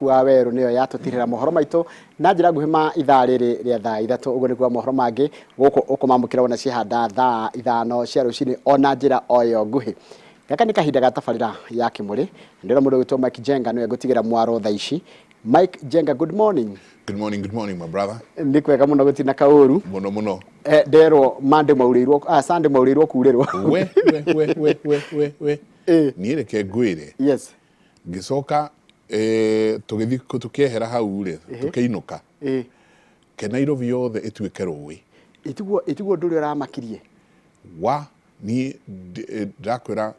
Wa werũ nĩyo yatũtirĩra mohoro maitũ na njĩra nguhĩ ma ithaa rĩrĩ rĩa thaa 3. Ũguo nĩkuga mohoro mangĩ gũkũ ũkũmamũkĩra wona ciehanda thaa 5 cia rũcinĩ o na njĩra o ĩyo nguhĩ. Gaka nĩ kahinda ga tabarĩra ya Kĩmũrĩ. Ndĩrona mũndũ ũgwĩtwo Mike Jenga nĩwe ngũtigĩra mwaro thaa ici. Mike Jenga, good morning. Good morning, good morning, my brother. Nĩ kwega mũno, gũtirĩ na kaũru. Muno muno. Nderwo Monday maurĩirwo, Sunday maurĩirwo kurĩrwo. We, we, we, we, we, we, we. Niĩ reke ngwĩre. Ngĩcoka tũgĩthiĩ tũkĩehera hau rĩ, tũkĩinũka. Ke Nairobi yothe ĩtuĩke rũĩ. Ĩtiguo ũndũ ũrĩa ũramakirie. Wa niĩ ndĩrakwĩra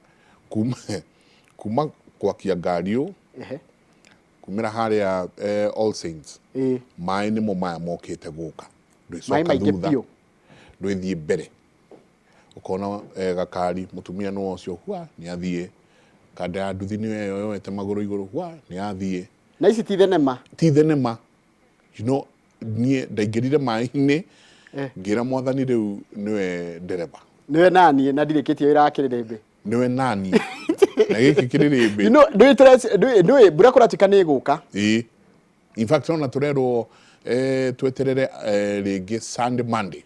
kuma gwakia ngari ũ kumĩra harĩa All Saints, maĩ nĩmo maya mokĩte gũka. Maĩ Ndwĩcoka maingĩ thutha, biũ. Ndwĩthiĩ mbere. Ũkona gakari mũtumia nĩ ũcio hua nĩ athiĩ, kanda ya nduthi nĩyo ĩyo yoete magũrũ igũrũ hua nĩ athiĩ. Na ici ti thenema. Ti thenema. Niĩ ndaingĩrire maĩ-inĩ, ngĩra Mwathani rĩu nĩwe ndereba. Nĩwe naniĩ na ndirĩkĩtie wĩra wa kĩrĩrĩmbĩ. Nĩwe naniĩ na gĩkĩ kĩrĩrĩmbĩ. Ndũĩ mbura kũratuĩka nĩ ĩgũka. Ĩĩ. In fact, ona tũrerwo tweterere rĩngĩ Sunday, Monday.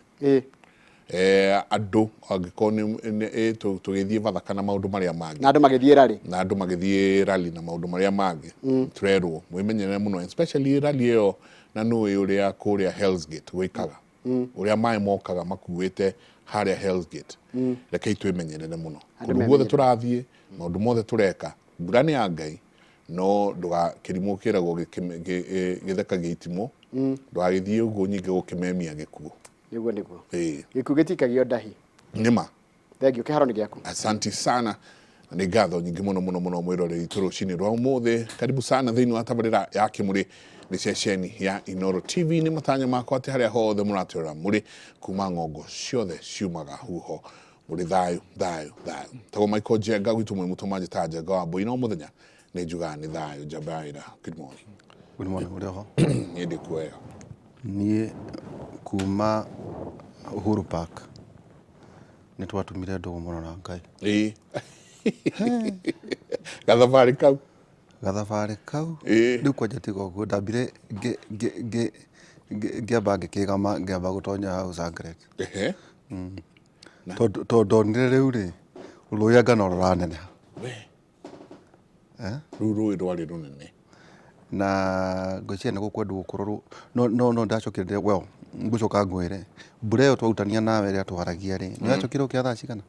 Andũ angĩkorwo nĩ tũgĩthiĩ Bathaka na maũndũ marĩa mangĩ. Na andũ magĩthiĩ rally. Na andũ magĩthiĩ rally na maũndũ marĩa mangĩ. Tũrerwo mwĩmenyerere mũno, especially rally ĩyo, na nũĩ ũrĩa kũrĩa Hell's Gate gwĩkaga. Ũrĩa maĩ mokaga makuĩte harĩa Hell's Gate. Rekei twĩmenyerere mũno. Andũ Kũndũ guothe memenyerere. Tũrathiĩ, maũndũ mothe tũreka, mbura nĩ ya Ngai, no ndũga kĩrimũ kĩragwo gĩthekagia itimũ, ndũgagĩthiĩ ũguo nyingĩ gũkĩmemia gĩkuũ. Nĩguo. Ĩĩ. Gĩkuũ gĩtikagio ndahi. Nĩma. Thengiũ, kĩharo nĩ gĩaku. Asanti sana, na nĩ ngatho nyingĩ mũno mũno mũno mwĩroreri witũ rũcinĩ rwa ũmũthĩ. Karibu sana thĩinĩ wa tabarĩra ya Kĩmũrĩ, nĩ ceceni ya Inoro TV. Nĩ matanya makwa atĩ harĩa hothe mũratwĩrora mũrĩ kuma ng'ongo ciothe ciumaga huho, mũrĩ thayũ thayũ thayũ. Tagwo Michael Njenga, gwitũ mwĩ mũtũma njĩtaga Njenga wa Mbũi, no mũthenya nĩ njugaga nĩ thayũ. Njamba ya wĩra, good morning. Good morning, ũrĩ ho? Niĩ ndĩ kuo wega. Niĩ kuma Uhuru Park nĩ twatumire ndũgũ mũno na Ngai. Ĩĩ, gathabarĩ kau. Gathabarĩ kau. Rĩu kwanja tiga ũguo, ndambire ngĩamba ngĩkĩgama, ngĩamba gũtonya hau Sangret. Tondũ ndonire rĩu rĩ, rũĩ anga no rũraneneha. We. Rũu rũĩ rwarĩ rũnene. Na ngwĩciria nĩ gũkwendwo gũkorwo no ndacokire, well, ngũcoka ngwĩre, mbura ĩyo twarutania nawe ĩrĩa twaragia rĩ, nĩ yacokire gũkĩa thaa cigana?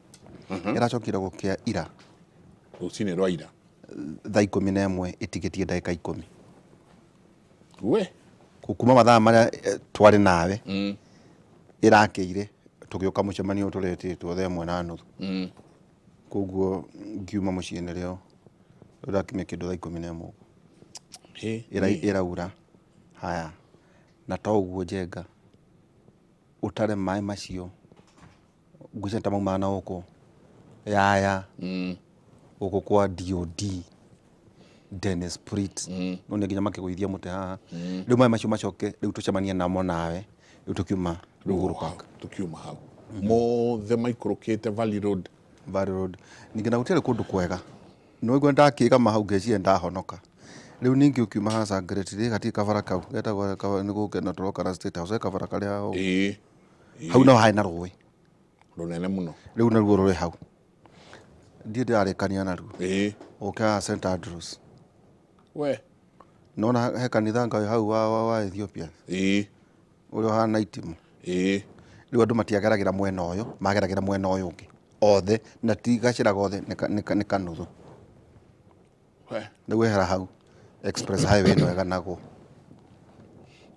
Ĩracokire gũkĩa ira. Rũcinĩ rwa ira. Thaa 11 ĩtigĩtie ndagĩka 10. We. Kuma mathaa marĩa twarĩ nawe ĩrakĩire tũgĩũka mũcemanio tũretĩtwo thaa 1:30. Koguo ngiuma mũciĩ nĩrĩo ĩrakinyia kĩndũ thaa 11 ũguo. Ĩraura haya, na to ũguo Njenga, ũtare maĩ macio, ngwĩciria ta maumaga na gũkũ Yaya, gũkũ kwa DOD, Dennis Prit, no nĩ nginya makĩgũithia mũtĩ haha. Rĩu maĩ macio macoke rĩu tũcemanie namo nawe rĩu tũkiuma Uhuru Park. Tũkiuma hau mothe maikũrũkĩte Valley Road. Valley Road. Ningĩ na gũtiarĩ kũndũ kwega. Nĩ waigua ndakĩgama hau ngeciria ndahonoka. Rĩu ningĩ ũkiuma haha Sangret rĩ, hatirĩ kabara kau getagwo nĩ gũkena tũroka na State House, he kabara karĩ haha ũguo. Hau naho harĩ na rũĩ. Rũnene mũno. Rĩu naruo rũrĩ hau. Ndiĩ ndĩrarĩkania naruo. Ũke haha St Andrews. We. Nona he kanitha Ngai hau wa Ethiopia. Ũrĩa ũhana itimũ. Rĩu andũ matiageragĩra mwena ũyũ, mageragĩra mwena ũyũ ũngĩ. Othe, na ti gacĩra gothe, nĩ kanuthu. We. Rĩu wehera hau, Express Highway ĩno ĩganagwo.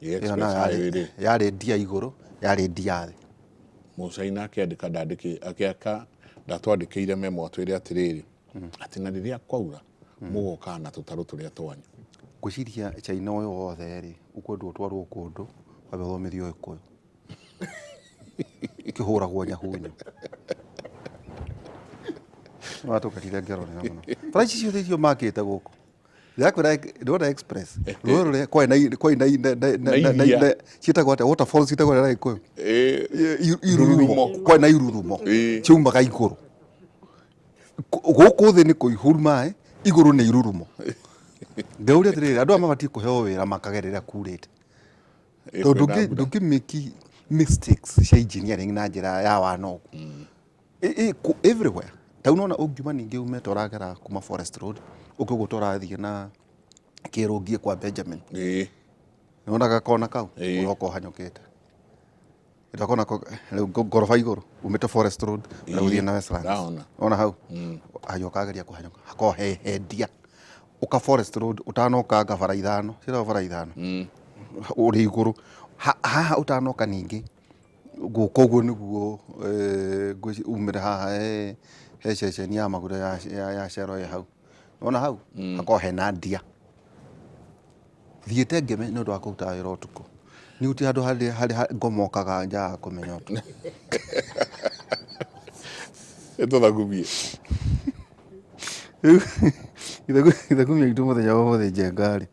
Ĩ, Ĩyo Express nayo yarĩ Highway rĩ. Yarĩ ndia igũrũ, yarĩ ndia thĩ. Mũcaina akĩandĩka ndandĩkĩ akĩaka ndatwandĩkĩire memo atwĩre atĩrĩrĩ, atĩ na rĩrĩa kwaura mũgokaga na tũtarũ tũrĩa twanyu. Ngwĩciria China ũyũ wothe rĩ, ũkwendwo ũtwarwo kũndũ wambe ũthomithio Gĩkũyũ. Kĩhũragwo nyahunyu. Watũkarire ngero nene mũno. Bara ici ciothe icio makĩte gũkũ. Ndĩrakwĩra ndĩrona express. Rũĩ rũrĩa kwarĩ na kwarĩ na Na iria. Ciĩtagwo atĩa? Waterfalls ciĩtagwo atĩa na Gĩkũyũ? Irurumo. Irurumo. Kwarĩ na irurumo. Ciaumaga igũrũ. Gũkũ thĩ nĩ kũihũru maĩ, igũrũ nĩ irurumo. Ngauria atĩrĩrĩ, andũ aya mabatiĩ kũheo wĩra makagerera kurĩte. Ĩ, Tondũ kwĩna mbura. ndũngĩ make mistakes cia engineering na njĩra ya wana ũguo. Everywhere. Ta rĩu nĩwona ũngiuma ningĩ ume ta ũragera kuma Forest Road, ũke ũguo ta ũrathiĩ na Kĩrũngiĩ kwa Benjamin. Nĩwona gakona kau? Ũroka ũhanyũkĩte. Ndakona ko rĩu ngoroba igũrũ umĩte Forest Road na gũthiĩ na Westlands. Ndahona. Ona hau. Haya ũkageria kũhanyũka. Hakoragwo he hendia. Ũka Forest Road ũtanokanga bara ithano, ciĩtagwo bara ithano. Ũrĩ igũrũ. Haha ũtanoka ningĩ gũka ũguo nĩguo ngwĩciria umĩre haha he ceceni ya maguta ya Shell ĩ hau. Wona hau? Hakoragwo hena ndia. Thiĩte ngeme nĩ ũndũ wa kũruta wĩra ũtukũ. Niĩ gũtirĩ handũ harĩ harĩ ngomokaga njagaga kũmenya ũtukũ. Ĩtũthagumie. Rĩu ithagumia itũ mũthenya wa ũmũthĩ Njenga rĩ,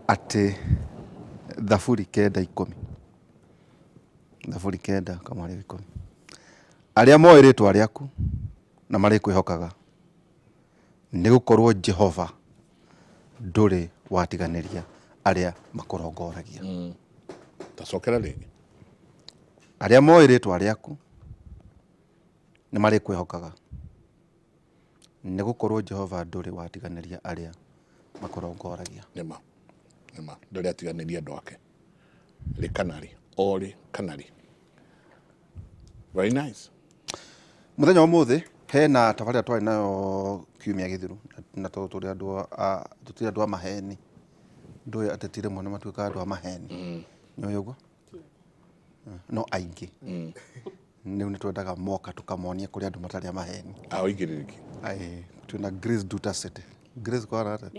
atĩ Thaburi 9:10, Thaburi 9:10, arĩa moĩ rĩtwa rĩaku na marĩkwĩhokaga, nĩ gũkorwo Jehova ndũrĩ watiganĩria arĩa makũrongoragia. Tacokera rĩngĩ. Arĩa moĩ rĩtwa rĩaku nĩ marĩkwĩhokaga. Nĩ gũkorũo Jehova ndũrĩ watiganĩria arĩa makũrongoragia. Nĩma, nĩma, ndarĩ atiganĩria andũ ake. Rĩ kana rĩ, o rĩ kana rĩ. Very nice. Mũthenya wa ũmũthĩ hena tabarĩra twarĩ nayo kiumia gĩthiru na tondũ tũrĩ andũ a tũtirĩ andũ a maheni ndũĩ ateti rĩmwe nĩ matuĩkaga andũ a maheni nĩ ũĩ ũguo no aingĩ Rĩu nĩ twendaga moka tũkamonia kũrĩ andũ matarĩ a maheni. A ũigĩrĩrĩki. Aĩ, twĩna Grace Nduta City. Grace kwana atĩa?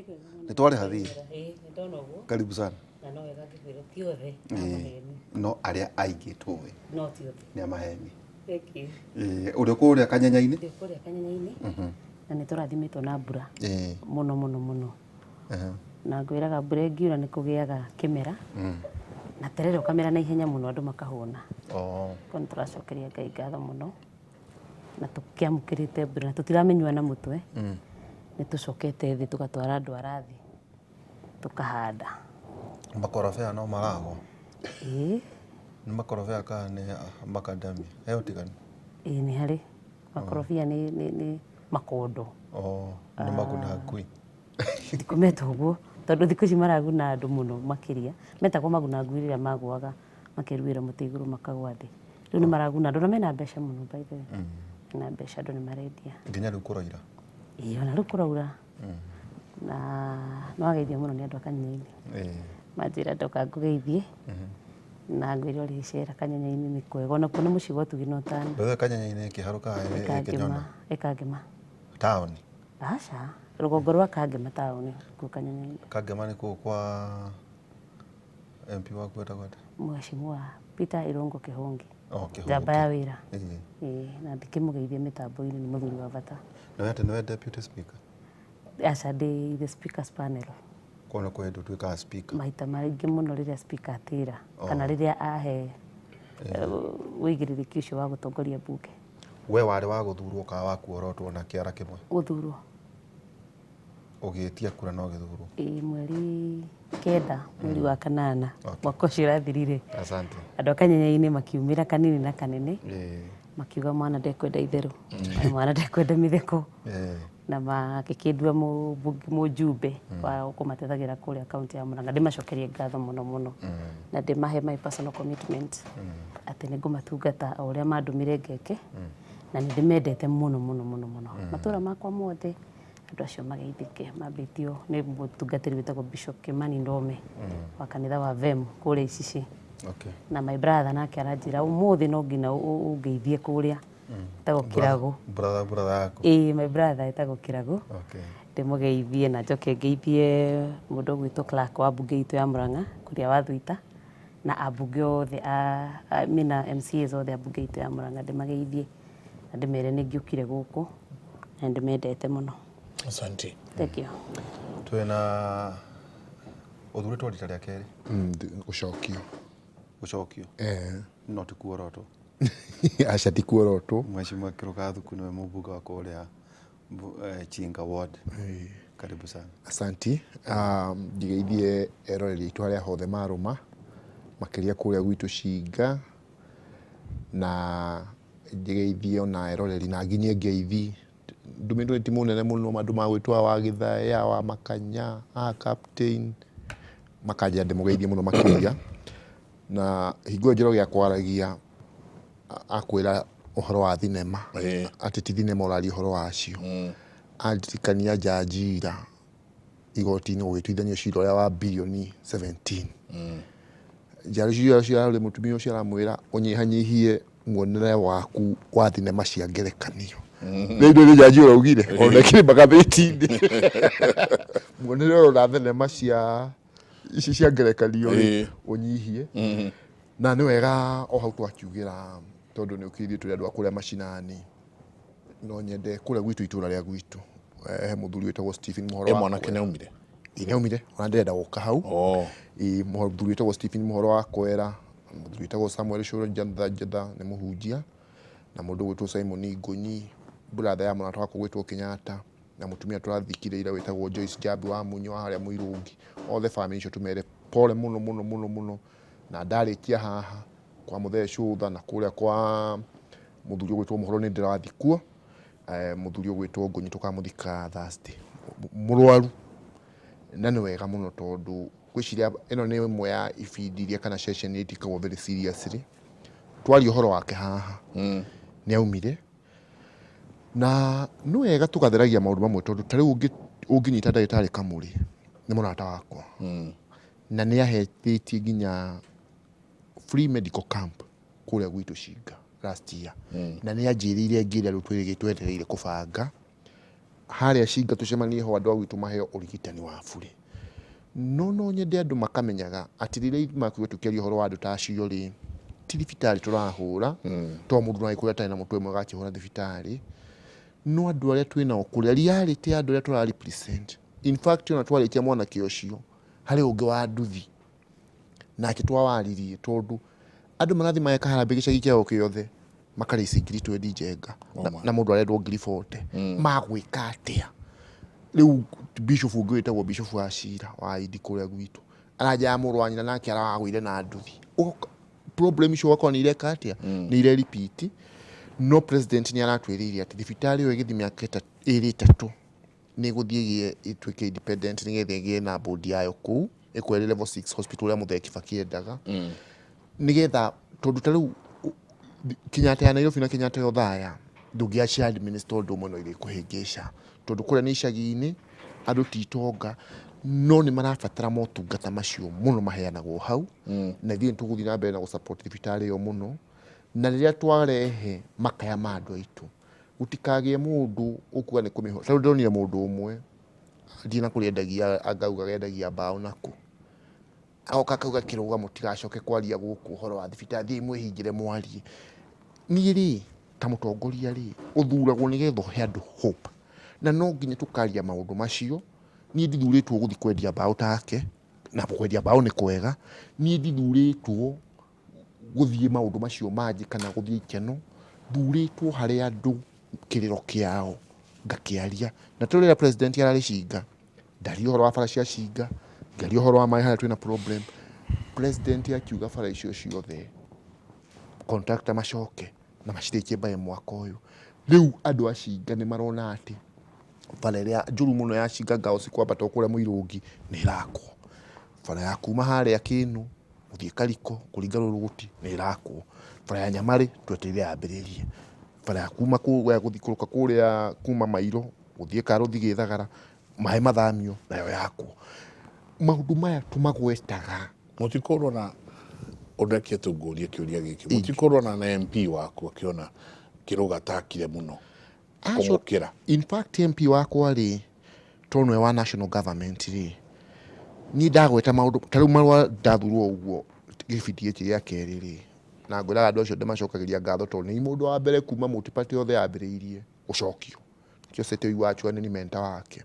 Nĩ twarĩha thirĩ. Ĩĩ, nĩ ndona ũguo. Karibu sana. Na no wega ngĩkwĩra ti othe a maheni. No arĩa aingĩ tũĩ. No ti othe. Nĩ a maheni. Thank you. Ĩĩ, ũrĩ kũrĩa Kanyenya-inĩ? Ndĩ kũrĩa Kanyenya-inĩ. Na nĩ tũrathimĩtwo na mbura. Mũno mũno mũno. Na ngwĩraga mbura ĩngiura nĩ kũgĩaga kĩmera na terere ũkamera na ihenya mũno andũ makahũna. Koguo nĩ tũracokeria Ngai ngatho mũno na tũkĩamũkĩrĩte mbura na tũtiramĩnyua na mũtwe, nĩ tũcokete thĩ tũgatwara ndwara thĩ tũkahanda. Makorobia no maragwa? Ĩĩ. Nĩ makorobia kana nĩ macadamia? He ũtiganu? Ĩĩ nĩ harĩ. Makorobia nĩ makondo. Nĩ maguna ngui. Ndikomete ũguo tondũ thikũ ici maraguna andũ mũno makĩria. Metagwo maguna ngui rĩrĩa magũaga makeruĩra mũtĩ igũrũ makagwa thĩ. Rĩu nĩ maraguna andũ na mena mbeca mũno by the way. Mena mbeca andũ nĩ marendia. Nginya rĩu kũroira? Ĩĩ ona rĩu kũraura. Na nĩ wageithio mũno nĩ andũ a Kanyenya-inĩ. Manjĩra ndoka ngũgeithie na ngwĩre ũrĩcera Kanyenya-inĩ nĩ kwega. Ona kuo nĩ mũciĩ wa ũtugi na ũtana. By the way Kanyenya-inĩ ĩ kana ĩ Kĩnyona? Ĩ Kangema. Taũni? Aca, rũgongo rwa Kangema taũni kuo Kanyenya-inĩ. Kangema nĩ kũu kwa MP waku etagwo atĩa? Mheshimiwa Peter Irũngũ Kĩhũngĩ. Oh, Kĩhũngĩ. Njamba ya wĩra. Ĩĩ. Ĩĩ, na ndikĩmũgeithie mĩtambo-inĩ nĩ mũthuri wa bata. Nĩwe atĩ nĩwe deputy speaker? Aca ndĩ the speakers panel. Koguo nĩ kwĩ hĩndĩ ũtuĩkaga speaker? Maita maingĩ mũno rĩrĩa speaker atĩra kana rĩrĩa ahe ũigĩrĩrĩki ũcio wa gũtongoria mbunge. We warĩ wa gũthurwo kana wa kuorotwo na kĩara kĩmwe? Gũthurwo. Ũgĩtia kura na ũgĩthurwo? Ĩĩ mweri 9 mweri wa kanana mwaka ũcio ũrathirire. Asante. Andũ a Kanyenya-inĩ makiumĩra kanini na kanene makiuga mwana ndekwenda itherũ na mwana ndekwenda mĩtheko na magĩkĩndua mũjumbe wa kũmatethagĩra kũrĩa kaũntĩ ya Murang'a. Ndĩmacokerie ngatho mũno mũno na ndĩmahe my personal commitment atĩ nĩ ngũmatungata o ũrĩa mandũmire ngeke na nĩ ndĩmendete mũno mũno mũno mũno. Matũra makwa mothe andũ acio mageithĩke mambĩtio nĩ mũtungatĩri wĩtagwo Bishop Kimani Ndome wa kanitha wa VEM kũrĩa Icici. Na my brother nake aranjĩra ũmũthĩ no nginya ũngeithie kũrĩa etagwo Kĩragũ. Brother, brother yaku? Ĩĩ my brother etagwo Kĩragũ. Ndĩmũgeithie na njoke ngeithie mũndũ ũgwĩtwo Clark wa mbunge itũ ya Murang'a kũrĩa wa Thuita na ambunge othe a mena MCAs othe a mbunge itũ ya Murang'a ndĩmageithie na ndĩmere nĩ ngĩũkire gũkũ na ndĩmendete mũno. Asante. Thank you. Twĩna ũthurĩtwo rita rĩa kerĩ. Gũcokio. Gũcokio. Eh. No ti kuorotwo. Aca ti kuorotwo. Mheshimiwa Kĩrũga Thuku nĩwe mũmbunge wa kũrĩa Chinga ward. Karibu sana. Asanti. Njĩgeithie eroreri aitũ harĩa hothe marũma, makĩria kũrĩa gwitũ Cinga, na njĩgeithie ona eroreri na nginyie ngeithi. Ndũmĩtwo ti mũnene mũno, andũ magwĩtwo wa Gĩthaya, wa Makanya, a Captain, makanjĩra ndĩmũgeithie mũno makĩria. Na hingo ĩyo Njoroge akwaragia akwĩra ũhoro wa thinema, atĩ ti thinema ũraria ũhoro wacio. Andirikania Njanjira igoti-inĩ gũgĩtuithanio cira ũrĩa wa birioni 17. Njanjira ũcio ararĩ mũtumia ũcio aramwĩra ũnyihanyihie muonere waku wa thinema cia ngerekanio. Rĩu nĩ Njanjira ũraugire ona ĩkĩrĩ magathĩti-inĩ. Muonere ũrona thinema cia ici cia ngerekanio rĩ, ũnyihie. Na nĩ wega o hau twakiugĩra tondũ nĩ ũkĩrĩ ithuĩ tũrĩ andũ a kũrĩa macinani. No nyende kũrĩa gwitũ itũra rĩa gwitũ he mũthuri wĩtagwo Stephen Mũhoro Ĩ wa mwanake Kwera. nĩ aumire? Ĩ nĩ aumire ona ndĩrenda gũka hau. Oh. Ĩ mũthuri wĩtagwo Stephen Mũhoro wa Kwera, mũthuri wĩtagwo Samuel Cũrũ Njatha Njatha nĩ mũhunjia, na mũndũ ũgwĩtwo Simon Ngũnyi, brother ya mũrata wakwa ũgwĩtwo Kenyatta, na mũtumia tũrathikire ira wĩtagwo Joyce Njambi wa Munyi wa harĩa Mũirũngi. Othe famĩlĩ icio tũmere pole mũno mũno mũno mũno. Na ndarĩkia haha kwa mũthee Cũtha na kũrĩa kwa mũthuri ũgwĩtwo Mũhoro nĩ ndĩrathiĩ kuo. Mũthuri ũgwĩtwo Ngũnyi tũkamũthika Thursday, mũrwaru. Na nĩ wega mũno tondũ ngwĩciria ĩno nĩ ĩmwe ya ibindi iria kana ceceni iria itikagwo very seriously. Twaria ũhoro wake haha, nĩ aumire. Na nĩ wega tũgatheragia maũndũ mamwe tondũ ta rĩu ũngĩnyita ndagĩtarĩ Kamũrĩ, nĩ mũrata wakwa. Na nĩ ahetĩtie nginya free medical camp kũrĩa gwitũ Cinga last year. Na nĩ anjĩrĩire ngĩra rĩu twĩrĩ twetereire kũbanga harĩa Cinga tũcemanie ho andũ a gwitũ maheo ũrigitani wa bure. No no nyende andũ makamenyaga atĩ rĩrĩa ithuĩ makuga tũkĩaria ũhoro wa andũ ta acio rĩ, ti thibitarĩ tũrahũra, to mũndũ no agĩkorwo atarĩ na mũtwe mwega akĩhũra thibitarĩ, no andũ arĩa twĩnao kũrĩa, reality ya andũ arĩa tũra represent. In fact ona twarĩkia mwanake ũcio, harĩ ũngĩ wa nduthi nake twawaririe tondũ andũ marathiĩ mageka harambĩ gĩcagi kĩao kĩothe makarĩci ngiri twendi njenga na mũndũ arendwo ngiri 40 magwĩka atĩa? Rĩu bishop ũngĩ wĩtagwo bishop wa Cira wa Indi kũrĩa gwitũ aranjaya mũrũ wa nyina nake aragũire na nduthi. Problem icio ũgakora nĩ ireka atĩa? Nĩ ire repeat. No president nĩ aratwĩrĩire atĩ thibitarĩ ĩyo ĩgĩthiĩ mĩaka ĩrĩ ĩtatũ nĩ ĩgũthiĩ ĩgĩe ĩtuĩke independent nĩgetha ĩgĩe na board yayo kũu ĩkorwo ĩrĩ level 6 hospital ũrĩa Mũthee Kibaki endaga nĩgetha tondũ ta rĩu Kenyatta ya Nairobi na Kenyatta ya Othaya ndũngĩaci administer ũndũ ũmwe no irĩkũhĩngĩca tondũ kũrĩa nĩ icagi-inĩ andũ ti itonga no nĩ marabatara motungata macio mũno maheanagwo hau na ithuĩ nĩ tũgũthiĩ na mbere na gũ support thibitarĩ ĩyo mũno na rĩrĩa twarehe makaya ma andũ aitũ Gũtikagĩe mũndũ ũkuga nĩ kũmĩhũra. Ta rĩu ndĩronire mũndũ ũmwe, ndirĩ na kũrĩa endagia, anga augaga endagia mbaũ na kũ. Agoka akauga kĩrũga mũtigacoke kwaria gũkũ ũhoro wa thibitarĩ, thiĩi mwĩhingĩre mwarie. Niĩ rĩ, ta mũtongoria rĩ, ũthuragwo nĩgetha ũhe andũ hope. Na no nginya tũkaria maũndũ macio. Niĩ ndithurĩtwo gũthiĩ kwendia mbaũ take, na kwendia mbaũ nĩ kwega. Niĩ ndithurĩtwo gũthiĩ maũndũ macio mangĩ kana gũthiĩ ikeno, thurĩtwo harĩ andũ kĩrĩro kĩao ngakĩaria. Na tondũ rĩrĩa president ararĩ Cinga, ndaria ũhoro wa bara cia Cinga, ngĩaria ũhoro wa maĩ harĩa twĩna problem, president akiuga bara icio ciothe contractor macoke na macirĩkie by mwaka ũyũ. Rĩu andũ a Cinga nĩ marona atĩ bara ĩrĩa njũru mũno ya Cinga Girls kwambata o kũrĩa Mũirũngi nĩ ĩrakwo. Bara ya kuma harĩa Kĩnũ gũthiĩ Kariko kũringa Rũrũgũti nĩ ĩrakwo. Bara ya Nyamarĩ twetereire yambĩrĩrie. Bara ya kuma kũrĩa gũthiũrũrũka kũrĩa kuma Mairo gũthiĩ Karũthi Gĩthagara maĩ mathamio nayo yakwo. Maũndũ maya tũmagwetaga. Mũtikũrora ũndeke tu ngũrie kĩũria gĩkĩ mũtikũrora na MP waku akĩona kĩrũga takire mũno kũmũkĩra? In fact MP wakwa rĩ, tondũ nĩwe wa national government rĩ, niĩ ndagweta maũndũ ta rĩu marũa ndathurwo ũguo gĩbindi gĩkĩ gĩa kerĩ rĩ, na ngwĩraga andũ acio ndĩmacokagĩria ngatho tondũ nĩ mũndũ wa mbere kuma multi-party yothe yambĩrĩirie gũcokio. Nĩkĩo Seth Oiwachu nĩ mentor wake.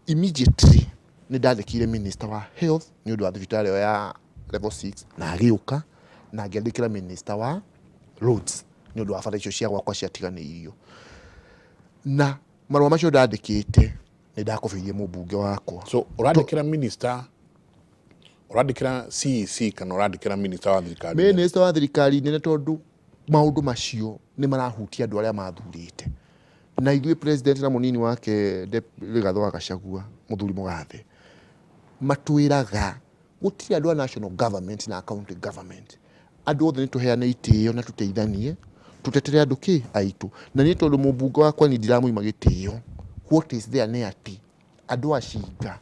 Immediately nĩ ndandĩkĩire minister wa health nĩ ũndũ wa thibitarĩ ĩyo ya level 6 na agĩũka na ngĩandĩkĩra minister wa Roads nĩ ũndũ wa bara icio cia gwakwa ciatiganĩirio. Na marũa macio ndandĩkĩte nĩ ndakobeirie mũmbunge wakwa. So ũrandĩkĩra minister, ũrandĩkĩra CEC kana ũrandĩkĩra minister wa thirikari nene? Minister wa thirikari nene, tondũ maũndũ macio nĩ marahutia andũ arĩa mathurĩte. Na ithuĩ president na mũnini wake Rigathĩ wa Gachagua, mũthuri mũgathe, matwĩraga gũtirĩ andũ a national government na county government, andũ othe nĩ tũheane itĩo na tũteithanie tũtetere andũ kĩ aitũ. Na niĩ tondũ mũmbunge wakwa niĩ ndiramũima gĩtĩo, what is there nĩ atĩ andũ a Cinga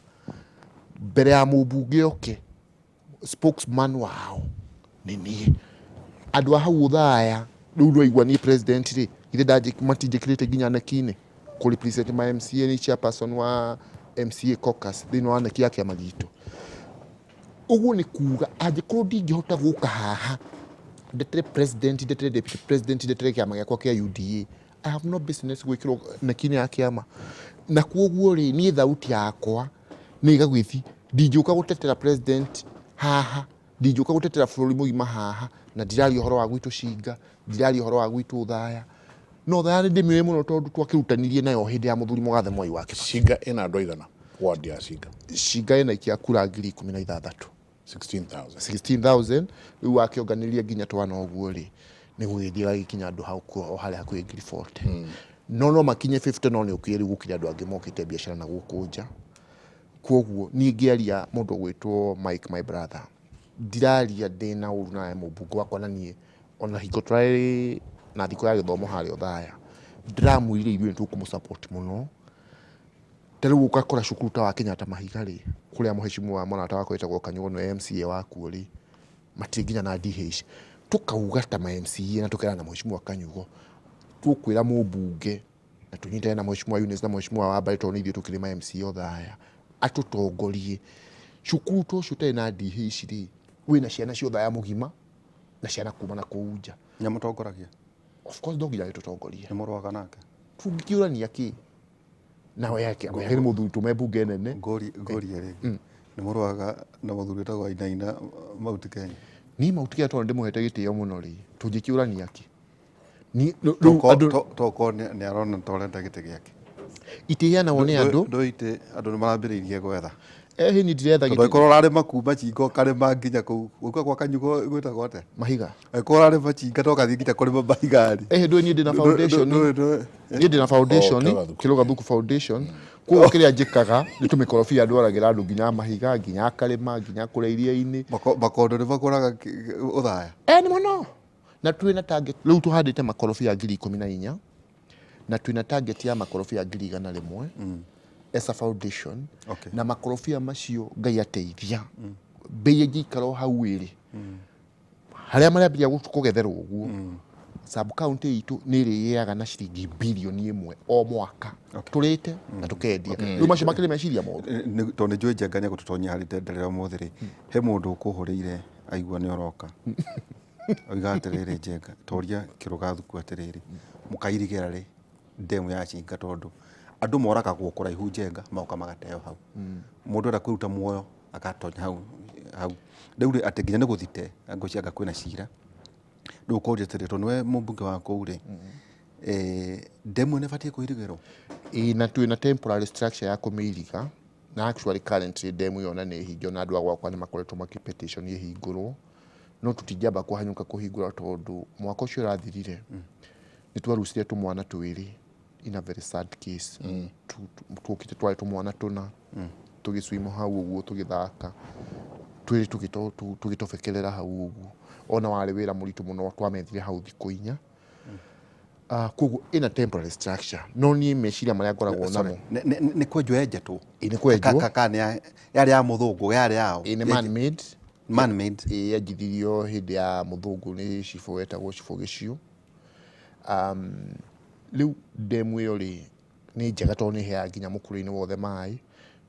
mbere ya mũmbunge oke, spokesman wao nĩ niĩ. Andũ a hau Othaya rĩu ndwaigua niĩ president rĩ, githĩ matinjĩkĩrĩte nginya neki-inĩ kũ represent ma MCA, nĩ chairperson wa MCA caucus thĩinĩ wa neki ya kĩama gitũ. Ũguo nĩ kuga angĩkorwo ndingĩhota gũka haha ndetere president, ndetere deputy president, ndetere kĩama gĩakwa kĩa UDA, I have no business gwĩkĩrwo neki-inĩ ya kĩama. Na koguo rĩ, niĩ thauti yakwa nĩ ĩgagĩthi, ndingĩũka gũtetera president haha, ndingĩũka gũtetera bũrũri mũgima haha, na ndiraria ũhoro wa gwitũ Cinga, ndiraria ũhoro wa gwitũ Othaya. No Othaya nĩ ndĩmĩũĩ mũno tondũ twakĩrutanirie nayo hĩndĩ ya mũthuri mũgathe Mwai wa Kibaki. Cinga ĩna andũ aigana ward ya Cinga? Cinga ĩna ikia kura 16,000. 16,000. 16,000. Rĩu wakĩonganĩria nginya twana ũguo rĩ, nĩ gũgĩthiĩ gagĩkinya andũ hau o harĩa hakuhĩ 40,000. No makinye 50, no nĩ ũkĩrĩ rĩu gũkĩrĩ andũ angĩ mokĩte biacara na gũkũ nja. Koguo niĩ ngĩaria mũndũ ũgwĩtwo Mike, my brother, ndiraria ndĩna ũru nawe mũmbunge wakwa, na niĩ ona hingo tũrarĩ na thikũ ya gĩthomo harĩa Othaya, ndĩramwĩrire ithuĩ nĩ tũkũmũ support mũno. Ta rĩu ũgakora cukuru ta wa Kenyatta Mahiga rĩ, kũrĩa mũhecimu wa mũrata wakwa wĩtagwo Kanyugo nĩwe MCA wakuo rĩ, matirĩ nginya na DH. Tũkauga ta ma MCA na tũkerana na mũhecimu wa Kanyugo, tũkwĩra mũmbunge na tũnyitane na mũhecimu wa Eunice na mũhecimu wa Wambari, tondũ nĩ ithuĩ tũkĩrĩ ma MCA Othaya, atũtongorie cukuru ta ũcio ũtarĩ na DH rĩ, wĩna ciana cia Othaya mũgima na ciana kuma na kũu nja. Nĩamũtongoragia? Of course, no nginya agĩtũtongorie. Nĩ mũrũaga nake? Tũngĩkĩũrania kĩ nawe yake nĩ mũthuri tũme mbunge nene. Ngũrie rĩngĩ, nĩ mũrũaga na mũthuri wĩtagwo Wainaina Mount Kenya? Niĩ Mount Kenya tondũ ndĩmũhete gĩtĩo mũno rĩ, tũngĩkĩũrania kĩ? Rĩu andũ Tokorwo nĩ arona ta ũrenda gĩtĩ gĩake. Itĩheanagwo nĩ andũ. Ndũĩ itĩ andũ nĩ marambĩrĩirie gwetha. Ĩhĩ, niĩ ndiretha Tondũ gĩtĩ. angĩkorwo ũrarĩma kuma Cinga ũkarĩma nginya kũu gũka kwa Kanyugo gwĩtagwo atĩa? Mahiga. Angĩkorwo ũrarĩma Cinga to ũgathiĩ nginya kũrĩma mahiga rĩ. Ĩhĩ, ndũĩ niĩ ndĩna foundation. Niĩ ndĩna foundation. Oh, Kĩrũgathuku. Kĩrũgathuku Foundation. Koguo kĩrĩa njĩkaga nĩ tũmĩkorobia ndwaragĩra andũ nginya mahiga, nginya akarĩma, nginya kũrĩa iria-inĩ. Makondo nĩ makũraga Othaya? Ĩ nĩ mũno. Na twĩna target rĩu tũhandĩte makorobia 14,000 na twĩna target ya makorobia 100,000 as a foundation. Na makorobia macio, Ngai ateithia, mbei ĩngĩikara o hau ĩrĩ harĩa marambĩrĩria kũgetherwo ũguo, sub county itũ nĩ ĩrĩgĩaga na ciringi 1 birioni o mwaka tũrĩte na tũkendia. Rĩu macio makĩrĩ meciria moru. Tondũ nĩ njũĩ Njenga nĩ egũtũtonyia harĩ tendere ũmũthĩ rĩ, he mũndũ ũkũhũrĩire aigua nĩ ũroka, oiga atĩrĩrĩ, Njenga, toria Kĩrũgathuku atĩrĩrĩ, mũkairigĩra rĩ ndemu ya Cinga? Tondũ andũ moragagwo kũraihu, Njenga, magoka magateo hau. Mũndũ enda kwĩruta muoyo agatonya hau hau. Rĩu rĩ, atĩ nginya nĩ gũthite ngwĩciria anga kwĩna cira. Rĩu ũkoria atĩrĩ, tondũ nĩwe mũmbunge wa kũu rĩ, ndemu ĩno ĩbatiĩ kũirigĩrwo? Ĩĩ, na twĩna temporary structure ya kũmĩiriga, na actually currently ndemu ĩyo na nĩ hinge, ona andũ a gwakwa nĩ makoretwo makĩ petition ĩhingũrwo, no tũtingĩamba kũhanyũka kũhingũra tondũ mwaka ũcio ũrathirire nĩ twarucire tũmwana twĩrĩ in a very sad case. Tuokĩte twarĩ tũmwana tũna tũgĩcwimo hau ũguo tũgĩthaka twĩrĩ, tũgĩtobekerera hau ũguo, ona warĩ wĩra mũritũ mũno, twamethire hau thikũ 4. Koguo ĩna temporary structure, no niĩ meciria marĩa ngoragwo namo Nĩ kwenjwo yenjetwo? Ĩ, nĩ kwenjwo. Kana yarĩ ya mũthũngũ, yarĩ yao? Ĩ, nĩ man made. Man made. Ĩ, yenjithirio hĩndĩ ya mũthũngũ nĩ cibũ wetagwo Cibũ Gĩciũ. Rĩu ndemu ĩyo rĩ, nĩ njega tondũ nĩ ĩheaga nginya mũkũrũ-inĩ wothe maĩ,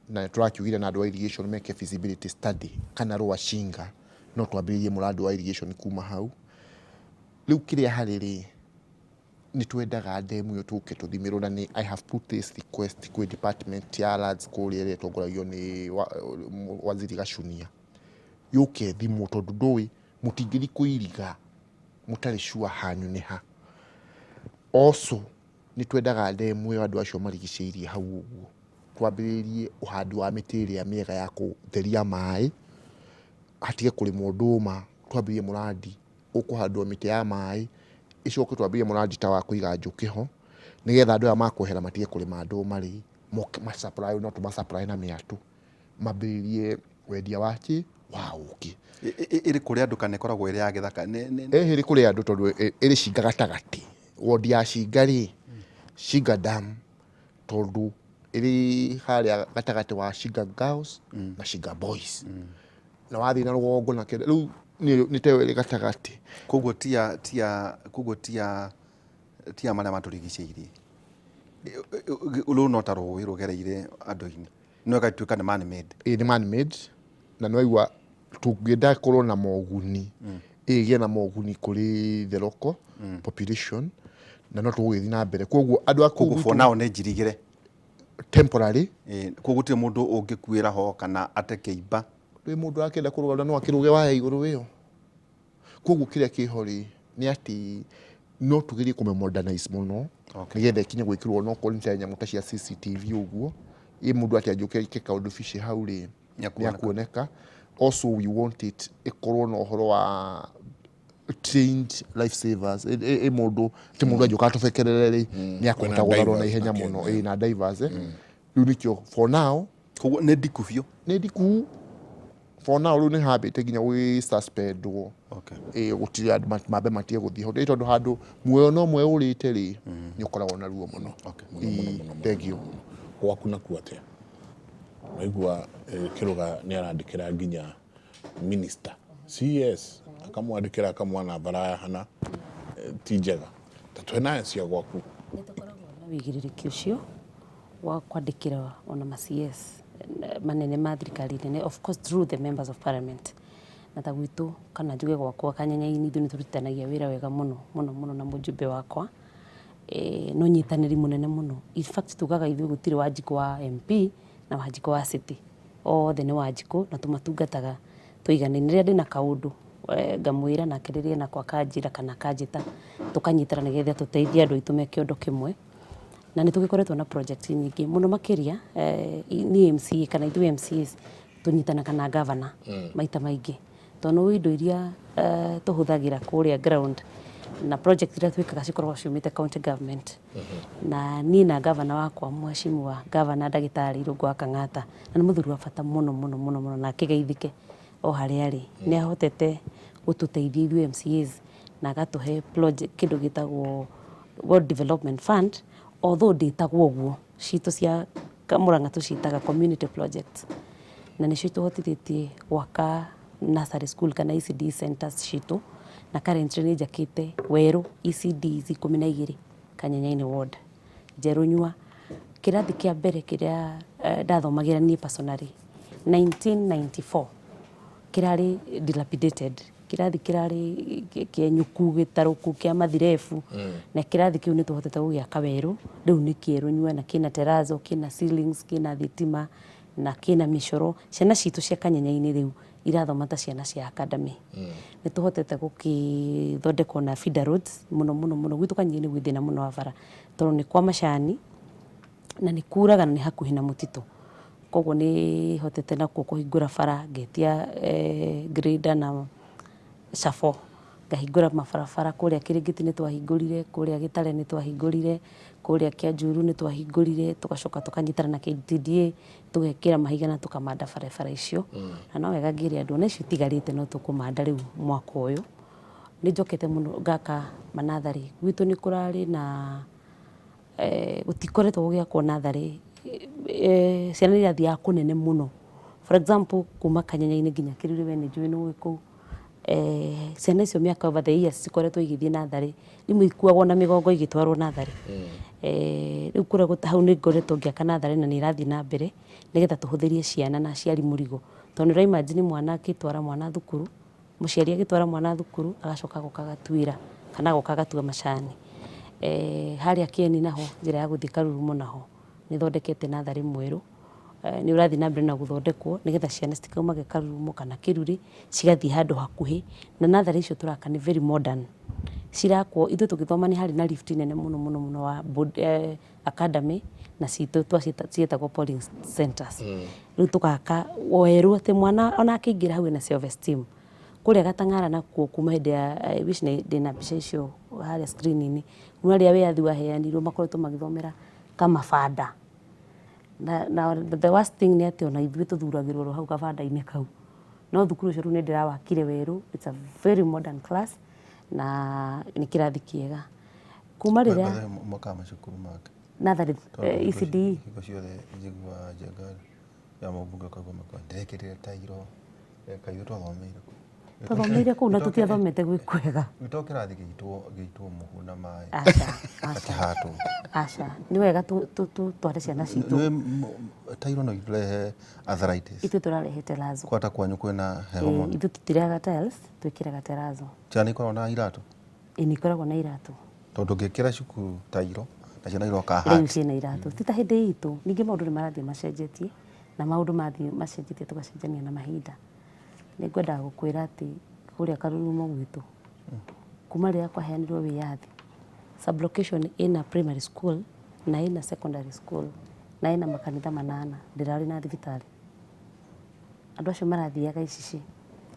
na nĩ tũrakiugire na andũ a irrigation meke feasibility study kana Rwacinga no twambĩrĩrie mũrandi wa irrigation kuma hau. Rĩu kĩrĩa harĩ rĩ, nĩ twendaga ndemu ĩyo tũke tũthimĩrwo, na nĩ I have put this request kwĩ department ya lands kũrĩa ĩrĩa ĩtongoragio nĩ waziri Gacunia, yũke ĩthimwo, tondũ ndũĩ mũtingĩthiĩ kũiriga. Mũtarĩ sure hanyu nĩ ha. Also nĩ twendaga ndemu ĩyo andũ acio marigicĩirie hau ũguo twambĩrĩrie ũhandi wa mĩtĩ ĩrĩa mĩega ya kũtheria maĩ, hatige kũrĩmwo ndũma, twambĩrĩrie mũrandi ũkũhandwo mĩtĩ ya maĩ, ĩcoke twambĩrĩrie mũrandi ta wa kũiga njũkĩ ho, nĩgetha andũ aya makwehera matige kũrĩma ndũma rĩ, moke ma supply no tũma supply na mĩatũ, mambĩrĩrie wendia wa kĩ wa ũkĩ. Ĩrĩ kũrĩ andũ kana ĩkoragwo ĩrĩ ya gĩthaka? Ĩĩ ĩrĩ kũrĩ andũ tondũ ĩrĩ Cinga gatagatĩ, ward ya Cinga rĩ, Cinga Dam tondũ ĩrĩ harĩa gatagatĩ wa Cinga Girls na Cinga Boys. Na wathiĩ na rũgongo na kĩanda, rĩu nĩ ta ĩyo ĩrĩ gatagatĩ. Koguo ti ya ti ya koguo ti ya ti ya marĩa matũrigicĩirie. Rũu no ta rũĩ rũgereire andũ-inĩ. No ĩgatuĩka nĩ man made. Ĩĩ nĩ man made na nĩ waigua tũngĩenda ĩkorwo na moguni ĩgĩe na moguni kũrĩ the local population na no tũgũgĩthiĩ na mbere. Koguo andũ a kũu Koguo for gwitũ now nĩ njirigĩre. temporary. Ĩĩ, koguo gũtirĩ mũndũ ũngĩkuĩra ho kana ate kĩimba. Rĩu mũndũ akĩenda kũrũga no akĩrũge waya igũrũ ĩyo. Koguo kĩrĩa kĩho rĩ nĩ atĩ no tũgerie kũmĩ modernize mũno nĩgetha ĩkinye gwĩkĩrwo onokorwo nĩ ta nyamũ ta cia CCTV ũguo, ĩ mũndũ atĩ anjũke eke kaũndũ bici hau rĩ nĩ akuoneka. Also we want it ĩkorwo na ũhoro wa trained life savers, ĩ mũndũ ti mũndũ anjũka atũbekerere rĩ nĩ akũhota gũtharwo na ihenya mũno, ĩ na divers. Rĩu nĩkĩo for now. Koguo nĩ ndiku biũ? Nĩ ndiku. For now rĩu nĩ hambĩte nginya gũgĩ suspendwo. Okay. Ĩĩ gũtirĩ andũ mambe matige gũthiĩ ho tondũ handũ muoyo no ũmwe ũrĩte rĩ nĩ ũkoragwo na ruo mũno. Okay. Mũno, mũno, mũno, mũno. Thank you. Gwaku nakuo atĩa? Waigua Kĩrũga nĩ arandĩkĩra nginya minister CS akamwandĩkĩra akamwana bara ya hana ti njega. Ta tũhe nayo cia gwaku. Nĩ tũkoragwo na wĩigĩrĩrĩki ũcio wa kwandĩkĩra ona ma CS manene ma thirikari nene, of course through the members of parliament. Na ta gwitũ kana njuge gwakwa Kanyanya-inĩ ithuĩ nĩ tũrutithanagia wĩra wega mũno mũno mũno na mũjumbe wakwa na ũnyitanĩri mũnene mũno. In fact tugaga ithuĩ gũtirĩ Wanjikũ wa MP na Wanjikũ wa city, othe nĩ Wanjikũ na tũmatungataga tũiganaine. Rĩrĩa ndĩna kaũndũ ngamwĩra nake rĩrĩa enako akanjĩra kana akanjĩta tũkanyitana nĩgetha tũteithie andũ aitũ me kĩondo kĩmwe. Na nĩ tũgĩkoretwo na project nyingĩ mũno makĩria niĩ MCA kana ithuĩ MCAs tũnyitanaga na governor maita maingĩ tondũ nĩ ũĩ indo iria tũhũthagĩra kũrĩa ground na project iria twĩkaga cikoragwo ciumĩte county government. Na niĩ na governor wakwa mheshimiwa governor ndagĩtarĩ Irũngũ wa Kang'ata na nĩ mũthuri wa bata mũno mũno mũno mũno na akĩgeithĩke o harĩa arĩ. Nĩ ahotete gũtũteithia ithuĩ MCAs na agatũhe project kĩndũ gĩtagwo World Development Fund, although ndĩtagwo ũguo, citũ cia Murang'a tũciĩtaga community projects, na nĩcio itũhotithĩtie gwaka nursery school kana ECD centers citũ, na currently nĩ njakĩte werũ ECDs 12 Kanyanya-inĩ ward, Njerũnyua. Kĩrathi kĩa mbere kĩrĩa ndathomagĩra niĩ personally 1994 kĩrarĩ dilapidated, kĩrathi kĩrarĩ kĩenyũku gĩtarũku kĩa mathirebu na kĩrathi kĩu nĩ tũhotete gũgĩaka werũ, rĩu nĩ kĩerũ nyua na kĩna terrazzo, kĩna ceilings, kĩna thitima na kĩna mĩcoro. Ciana citũ cia Kanyenya-inĩ rĩu irathoma ta ciana cia academy. Nĩ tũhotete gũkĩthondeka ona feeder roads mũno mũno mũno, gwitũ Kanyenya-inĩ gwĩ thĩna mũno wa bara tondũ nĩ kwa macani na nĩ kuraga na nĩ hakuhĩ na mũtitũ. Koguo nĩ hotete nakuo kũhingũra bara, ngetia grader na shovel, ngahingũra mabarabara kũrĩa Kĩrĩngĩti nĩ twahingũrire, kũrĩa Gĩtare nĩ twahingũrire, kũrĩa Kĩanjuru nĩ twahingũrire, tũgacoka tũkanyitana na KTDA tũgekĩra mahiga na tũkamanda barabara icio. Na no wega ngĩre andũ ona icio itigarĩte no tũkũmanda rĩu mwaka ũyũ. Nĩ njokete mũno ngaka manatharĩ, gwitũ nĩ kũrarĩ na gũtikoretwo gũgĩakwo natharĩ, ciana nĩ irathiaga kũnene mũno. For example kuma Kanyenya-inĩ nginya Kĩrurĩ we nĩ njũĩ nĩ ũĩ kũu, ciana icio mĩaka over the years cikoretwo igĩthiĩ natharĩ, imwe ikuagwo na mĩgongo igĩtwarwo natharĩ. Rĩu kũrĩa hau nĩ ngoretwo ngĩaka natharĩ na nĩ ĩrathiĩ na mbere, nĩgetha tũhũthĩrie ciana na aciari mũrigo. Tondũ nĩ ũra imagine mwana akĩtwara mwana thukuru, Mũciari agĩtwara mwana thukuru agacoka agoka agatuĩra kana agoka agatua macani. Harĩa Kĩeni naho njĩra ya gũthiĩ Karurumo naho nĩ thondekete natharĩ mwerũ. Nĩ ũrathiĩ na mbere na gũthondekwo nĩgetha ciana citikaumage Karurumo kana Kĩrurĩ, cigathiĩ handũ hakuhĩ. Na natharĩ icio tũraka nĩ very modern. Cirakwo, ithuĩ tũgĩthoma nĩ harĩ na lift nene mũno mũno mũno wa academy na citũ cietagwo polling centers. Rĩu tũgaka werũ atĩ mwana ona akĩingĩra hau ena self esteem. Kũrĩa Gatang'ara nakuo kuma hĩndĩ ya, I wish ndĩna mbica icio harĩa screen -inĩ, kuma rĩrĩa wĩyathi waheanirwo makoretwo magĩthomera kamabanda. Na the worst thing nĩ atĩ ona ithuĩ tũthuragĩrwo oro hau kabanda-inĩ kau. No thukuru ũcio rĩu nĩ ndĩrawakire werũ, it's a very modern class na nĩ kĩrathi kĩega. Kuma rĩrĩa Mwakaga macukuru make. Natharĩ ECDE. Hingo ciothe njiguaga Njenga ya mũmbunge ũkaigua makauga ndĩrekĩrire tairo, kaĩ ithuĩ twathomeire kũ? Twathomeire kũu na tũtiathomete gwĩ kwega. Gwitũ kĩrathi gĩitwo mũhu na maĩ. Aca, aca. Gakĩhatwo. Aca, nĩ wega tũtware ciana citũ. Nĩ tairo no irehe arthritis. Ithuĩ tũrarehe terazo. Kwata kwanyu kwĩna heho mũno. Ithuĩ tũtirehaga tiles, twĩkĩraga terazo. Ciana ikoragwo na iratũ? Ĩĩ nĩ ikoragwo na iratũ. Tondũ ũngĩkĩra cukuru tairo na ciana iroka Rĩu ciĩna iratũ. Ti ta hĩndĩ itũ. Ningĩ maũndũ nĩ marathiĩ macenjetie na maũndũ mathiĩ macenjetie tũgacenjania na mahinda. Nĩ ngwendaga gũkwĩra atĩ kũrĩa Karurumo gwitũ, kuma rĩrĩa kwaheanirwo wĩyathi, sub location ĩna primary school na ĩna secondary school na ĩna makanitha manana, ndĩrarĩ na thibitarĩ. Andũ acio marathiaga icici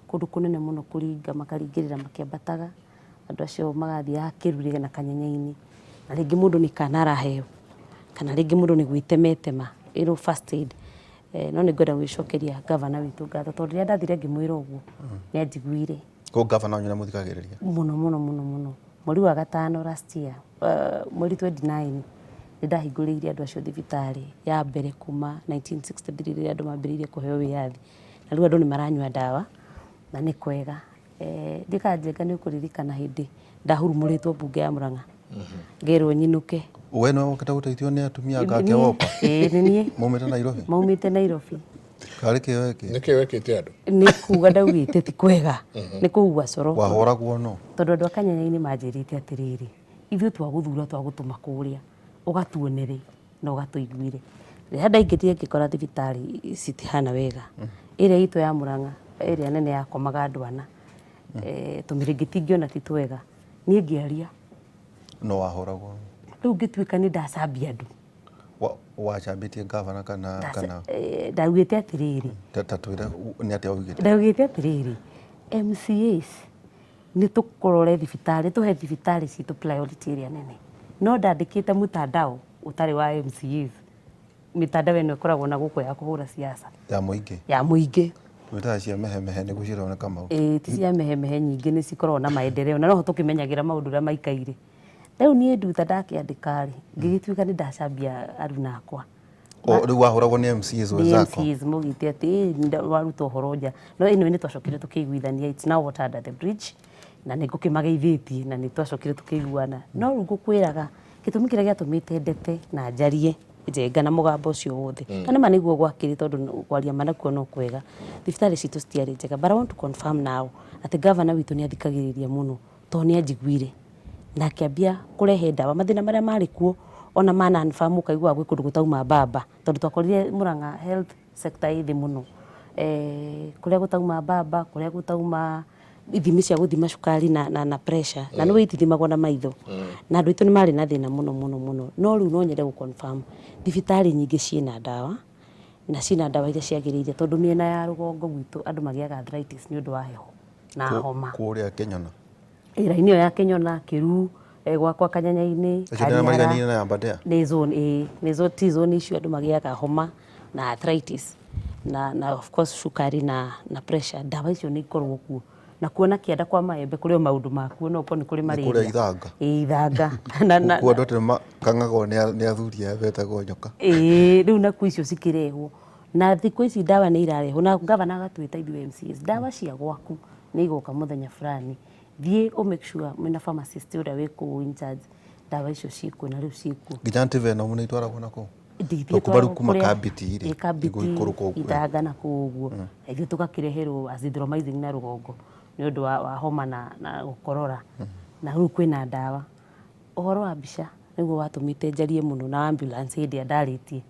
kũndũ kũnene mũno kũringa makaringĩrĩra makĩambataga, andũ acio magathiaga Kĩrurĩ na Kanyenya-inĩ, na rĩngĩ mũndũ nĩ kana araheo, kana rĩngĩ mũndũ nĩ gwĩtemetema, ĩrwo first aid. No nĩ ngwenda gũgĩcokeria ngavana witũ ngatho tondũ rĩrĩa ndathire ngĩmwĩra ũguo nĩ anjiguire. Koguo ngavana wanyu nĩ amũthikagĩrĩria? Mũno mũno mũno mũno. Mweri wa gatano last year, mweri 29 nĩ ndahingũrĩire andũ acio thibitarĩ ya mbere kuma 1963 rĩrĩa andũ mambĩrĩirie kũheo wĩyathi. Na rĩu andũ nĩ maranyua ndawa na nĩ kwega. Ndiũĩ kana Njenga nĩ ũkũririkana hĩndĩ ndahurumũrĩtwo mbunge ya Mũrang'a ngerwo nyinũke. We nĩwe wokĩte gũteithio nĩ atumia anga ake woka? Ĩĩ nĩ niĩ. Maumĩte Nairobi? Maumĩte Nairobi. Karĩ kĩ wekĩte? Nĩkĩ wekĩte andũ? Nĩ kuga ndaugĩte ti kwega, nĩ kũhua coro. Wahũragwo nũ? Tondũ andũ a Kanyanya-inĩ manjĩrĩte atĩrĩrĩ, ithuĩ twagũthura twagũtũma kũrĩa ũgatuonere na ũgatũiguĩre. Rĩrĩa ndaingĩrire ngĩkora thibitarĩ citihana wega, ĩrĩa itũ ya Mũrang'a ĩrĩa nene yakomaga andũ ana, tũmĩrĩngĩti ngĩona ti twega, niĩ ngĩaria. No wahũragwo? Rĩu ngĩtuĩka nĩ ndacambia andũ. Wacambĩtie ngavana kana kana? Ndaugĩte atĩrĩrĩ. Ta twĩre nĩ atĩa waugĩte? Ndaugĩte atĩrĩrĩ, MCAs nĩ tũkũrore thibitarĩ, tũhe thibitarĩ citũ priority ĩrĩa nene. No ndandĩkĩte mtandao ũtarĩ wa MCAs, mĩtandao ĩno ĩkoragwo na gũkũ ya kũhũra siasa. Ya mũingĩ? Ya mũingĩ. Twĩtaga cia mehemehe nĩguo cironeka Kamau. Ĩĩ ti cia mehemehe nyingĩ nĩ cikoragwo na maendeleo na noho tũkĩmenyagĩra maũndũ ũrĩa maikaire. Rĩu niĩ nduta ndakĩandĩka rĩ, ngĩgĩtuĩka nĩ ndacambia aruna akwa. O rĩu wahũragwo nĩ MCAs Nĩ wenzako? MCAs maugĩte atĩ "Ĩ, waruta ũhoro nja. No anyway nĩ twacokire tũkĩiguithania it's now water under the bridge na nĩ ngũkĩmageithĩtie na nĩ twacokire tũkĩiguana. No rĩu ngũkwĩraga gĩtũmi kĩrĩa gĩatũmĩte ndete na njarie Njenga na mũgambo ũcio wothe na nĩma nĩguo gwakĩrĩ tondũ kwaria ma nakuo no kwega. Thibitarĩ citũ citiarĩ njega but I want to confirm now atĩ ngavana witũ nĩ athikagĩrĩria mũno tondũ nĩ anjiguire na akĩambia kũrehe ndawa. Mathĩna marĩa marĩ kuo ona ma non farm ũkaiguaga gwĩ kũndũ gũtauma mbamba tondũ twakorire Murang'a health sector ĩ thĩ mũno. Kũrĩa gũtauma mbamba, kũrĩa gũtauma ithimi cia gũthima cukari na pressure na nĩũĩ itithimagwo na maitho. Na andũ aitũ nĩ marĩ na thĩna mũno mũno mũno. No rĩu no nyende gũ confirm thibitarĩ nyingĩ ciĩna ndawa na ciĩna ndawa iria ciagĩrĩire tondũ mĩena ya rũgongo gwitũ andũ magĩaga arthritis nĩ ũndũ wa heho na homa. Kũrĩa Kĩnyona? Ĩ raini ĩyo ya Kĩnyona, Kĩruu, gwakwa Kanyanya-inĩ, Acio nĩ arĩa mariganĩire na Aberdare? Nĩ zone ĩĩ, nĩ zone, ti zone icio andũ magĩaga homa na arthritis na of course cukari na pressure, ndawa icio nĩ ikoragwo kuo. Na kuo na kĩanda kwa Maembe kũrĩ o maũndũ makuo no ũkorwo nĩ kũrĩ Nĩ malaria. kũrĩa Ithanga? Ĩĩ Ithanga. Kuo andũ atĩ makang'agwo nĩ athuri aya metagwo nyoka. Ĩĩ rĩu nakuo icio cikĩrehwo. Na thikũ ici ndawa nĩ irarehwo na ngavana agatwĩta ithuĩ MCAs, ndawa cia gwaku nĩ igoka mũthenya fulani, thiĩ ũ make sure mwĩna pharmacist ũrĩa wĩ kũu in charge, ndawa icio ciĩkuo na rĩu ciĩkuo. Nginya antivenom nĩ itwaragwo na kũu? Ndingĩtwarwo Kuma rĩu kuma kũrĩa- Kambiti rĩ, Ĩ, Kambiti, igũikũrũka ũguo. Ithanga na kũu ũguo. Na ithuĩ tũgakĩreherwo azithromycin na rũgongo nĩ ũndũ wa homa na gũkorora. Na rĩu kwĩna ndawa. Ũhoro wa mbica nĩguo watũmĩte njarie mũno na ambulance hĩndĩ ĩrĩa ndarĩtie.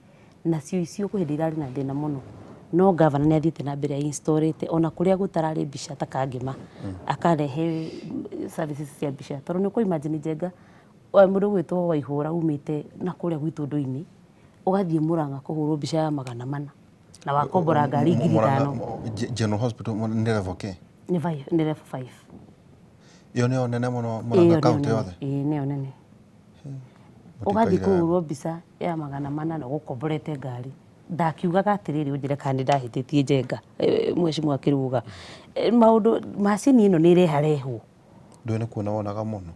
Nacio icio kwĩ hĩndĩ irarĩ na thĩna mũno no gavana nĩ athiĩte na mbere installĩte ona kũrĩa gũtararĩ mbica ta Kangema akarehe services cia mbica tondũ nĩ ũkũ imagine Njenga mũndũ ũgwĩtwo Waihũra umĩte na kũrĩa gwitũ ndũinĩ ũgathiĩ Mũrang'a kũhũrwo mbica ya 400 na wakombora ngari 5,000. General Hospital nĩ level kĩ? Nĩ nĩ level 5. Ĩyo nĩyo nene mũno Mũrang'a county yothe? Ĩĩ nĩyo nene. Ũgathiĩ kũhũrwo mbica ya 400 na ũgũkomborete ngari. Ndakiugaga atĩrĩrĩ ũnjĩre kana nĩ ndahĩtĩtie Njenga, mheshimiwa Kĩrũga. Maũndũ macini ĩno nĩ ĩreharehwo. Ndũĩ nĩ kuona wonaga mũno.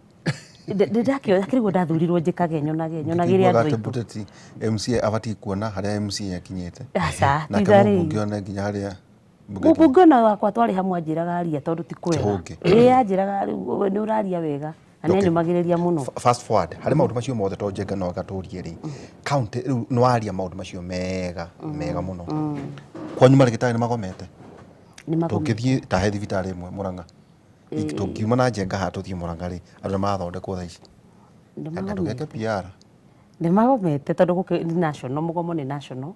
Ndakĩoya kĩrĩguo ndathurirwo njĩkage nyonage nyonagĩre andũ aitũ. Mũteti MCA abatiĩ kuona harĩa MCA akinyĩte. Aca, nake mũmbunge one nginya harĩa mũmbunge ona wakwa twarĩ hamwe anjĩraga aria tondũ ti kwega. Ĩĩ anjĩraga rĩu nĩ ũraria wega na nĩ anyũmagĩrĩria mũno. Fast forward harĩ maũndũ macio mothe to Njenga no gatũrie rĩ county rĩu nĩ waria maũndũ macio mega mega mũno. Kwanyu marĩgĩtarĩ nĩ magomete? Tũngĩthiĩ ta he thibitarĩ ĩmwe Mũrang'a tũngiuma na Njenga haha tũthiĩ Mũrang'a rĩ andũ nĩ marathondekwo thaa ici na ndũgeke PR. Nĩ magomete tondũ gũkĩ nĩ national mũgomo nĩ national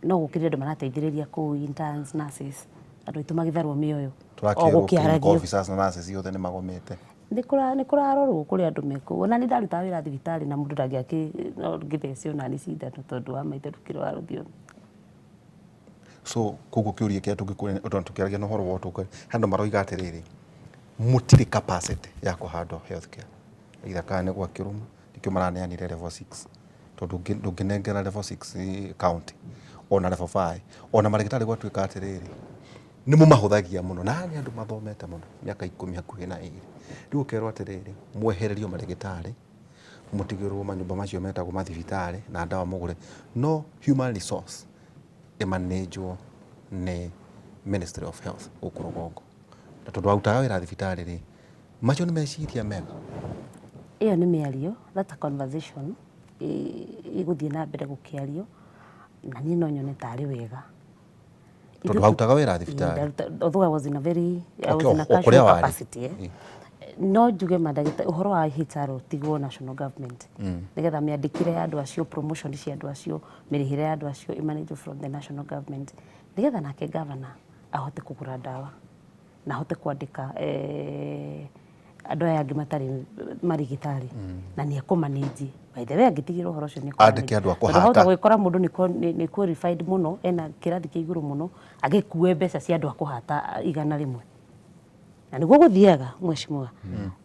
no gũkĩrĩ andũ marateithĩrĩria kũu interns, nurses andũ aitũ magĩtharwo mĩoyo o gũkĩaragio. Officers na nurses othe nĩ magomete. Nĩ kũrarorwo kũrĩa andũ me kũu ona niĩ ndarutaga wĩra thibitarĩ na mũndũ ndangĩakĩ no ngĩthecwo nani cindano tondũ wa maitho ndũkĩrĩ wa rũthiomi. So koguo kĩũria kĩrĩa tũngĩkũria tondũ tũkĩaragia na ũhoro wa ũtongoria he andũ maroiga atĩrĩrĩ mũtirĩ capacity ya kũhandle healthcare either kana nĩ gwa kĩrũma nĩkĩo maraneanire level 6 tondũ ndũngĩnengera level 6 county ona level 5 ona marĩgĩtarĩ gwatuĩka atĩrĩrĩ nĩ mũmahũthagia mũno na aya nĩ andũ mathomete mũno mĩaka 10 hakuhĩ na ĩrĩ rĩu ũkerwo atĩrĩrĩ mwehererio marĩgĩtarĩ mũtigĩrwo manyũmba macio metagwo mathibitarĩ na ndawa mũgũre no human resource ĩmanĩnjwo nĩ Ministry of Health gũkũ rũgongo na tondũ warutaga wĩra thibitarĩ rĩ macio nĩ meciria mega. Ĩyo nĩ mĩario, that's a conversation ĩgũthiĩ na mbere gũkĩario na niĩ no nyone tarĩ wega. Tondũ warutaga wĩra thibitarĩ. Although I was in a very, I was in a casual capacity. No njuge mandagĩtarĩ ũhoro wa HR ũtigwo national government nĩgetha mĩandĩkĩre ya andũ acio, promotion cia andũ acio, mĩrĩhĩre ya andũ acio ĩ manage from the national government nĩgetha nake governor ahote kũgũra ndawa na ahote kwandĩka andũ aya angĩ matarĩ marigitari na nĩ ekũmanĩnji. By the way angĩtigĩrwo ũhoro ũcio nĩ Andĩke andũ a kũhata. Wahota gwĩkora mũndũ nĩ qualified mũno ena kĩrathi kĩa igũrũ mũno agĩkue mbeca cia andũ a kũhata 100. Na nĩguo gũthiaga mheshimiwa.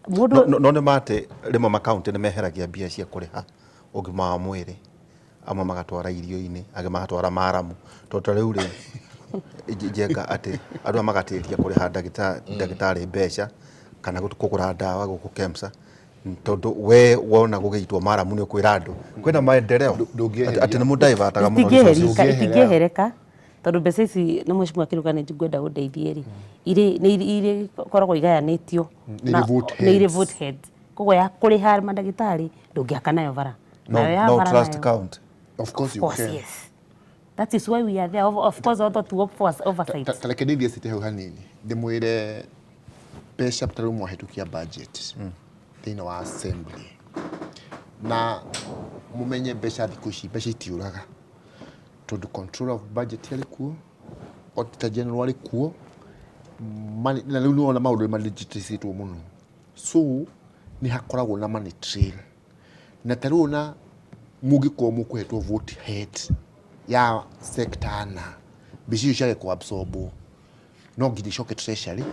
Mũndũ no nĩ ma atĩ rĩmwe makaunti nĩ meheragia mbia cia kũrĩha ũgima wa mwĩrĩ amwe magatwara irio-inĩ angĩ magatwara maramu tondũ ta rĩu rĩ Njenga atĩ andũ aya magatĩria kũrĩha ndagĩtarĩ mbeca kana kũgũra ndawa gũkũ KEMSA tondũ we wona gũgĩitwo maramu nĩ ũkwĩra andũ kwĩna maendeleo atĩ nĩ mũdaivataga mũno resources. Itingĩehereka tondũ mbeca ici na mheshimiwa Kĩrũga nĩ ngwenda ũndeithie rĩ irĩ nĩ irĩ ikoragwo igayanĩtio Nĩ irĩ vote nĩ irĩ heads. vote heads koguo ya kũrĩha mandagĩtarĩ ndũngĩaka nayo bara No, nayo ya no bara trust nayo count. Of course you of course can. yes that is why we are there of course although to hope for oversight Ta reke ndĩthiĩ city hau hanini ndĩmwĩre mbeca ta rĩu mwahĩtũkia budget thĩinĩ wa assembly na mũmenye mbeca thikũ ici mbeca itiũraga tondũ control of budget arĩ kuo auditor general arĩ kuo na rĩu nĩwona maũndũ nĩ madigitizĩtwo mũno so nĩ hakoragwo na money trail na ta rĩu ona mũngĩkorwo mũkũhetwo vote head ya sector na mbeca icio ciage kũ-absorbwo no nginya icoke treasury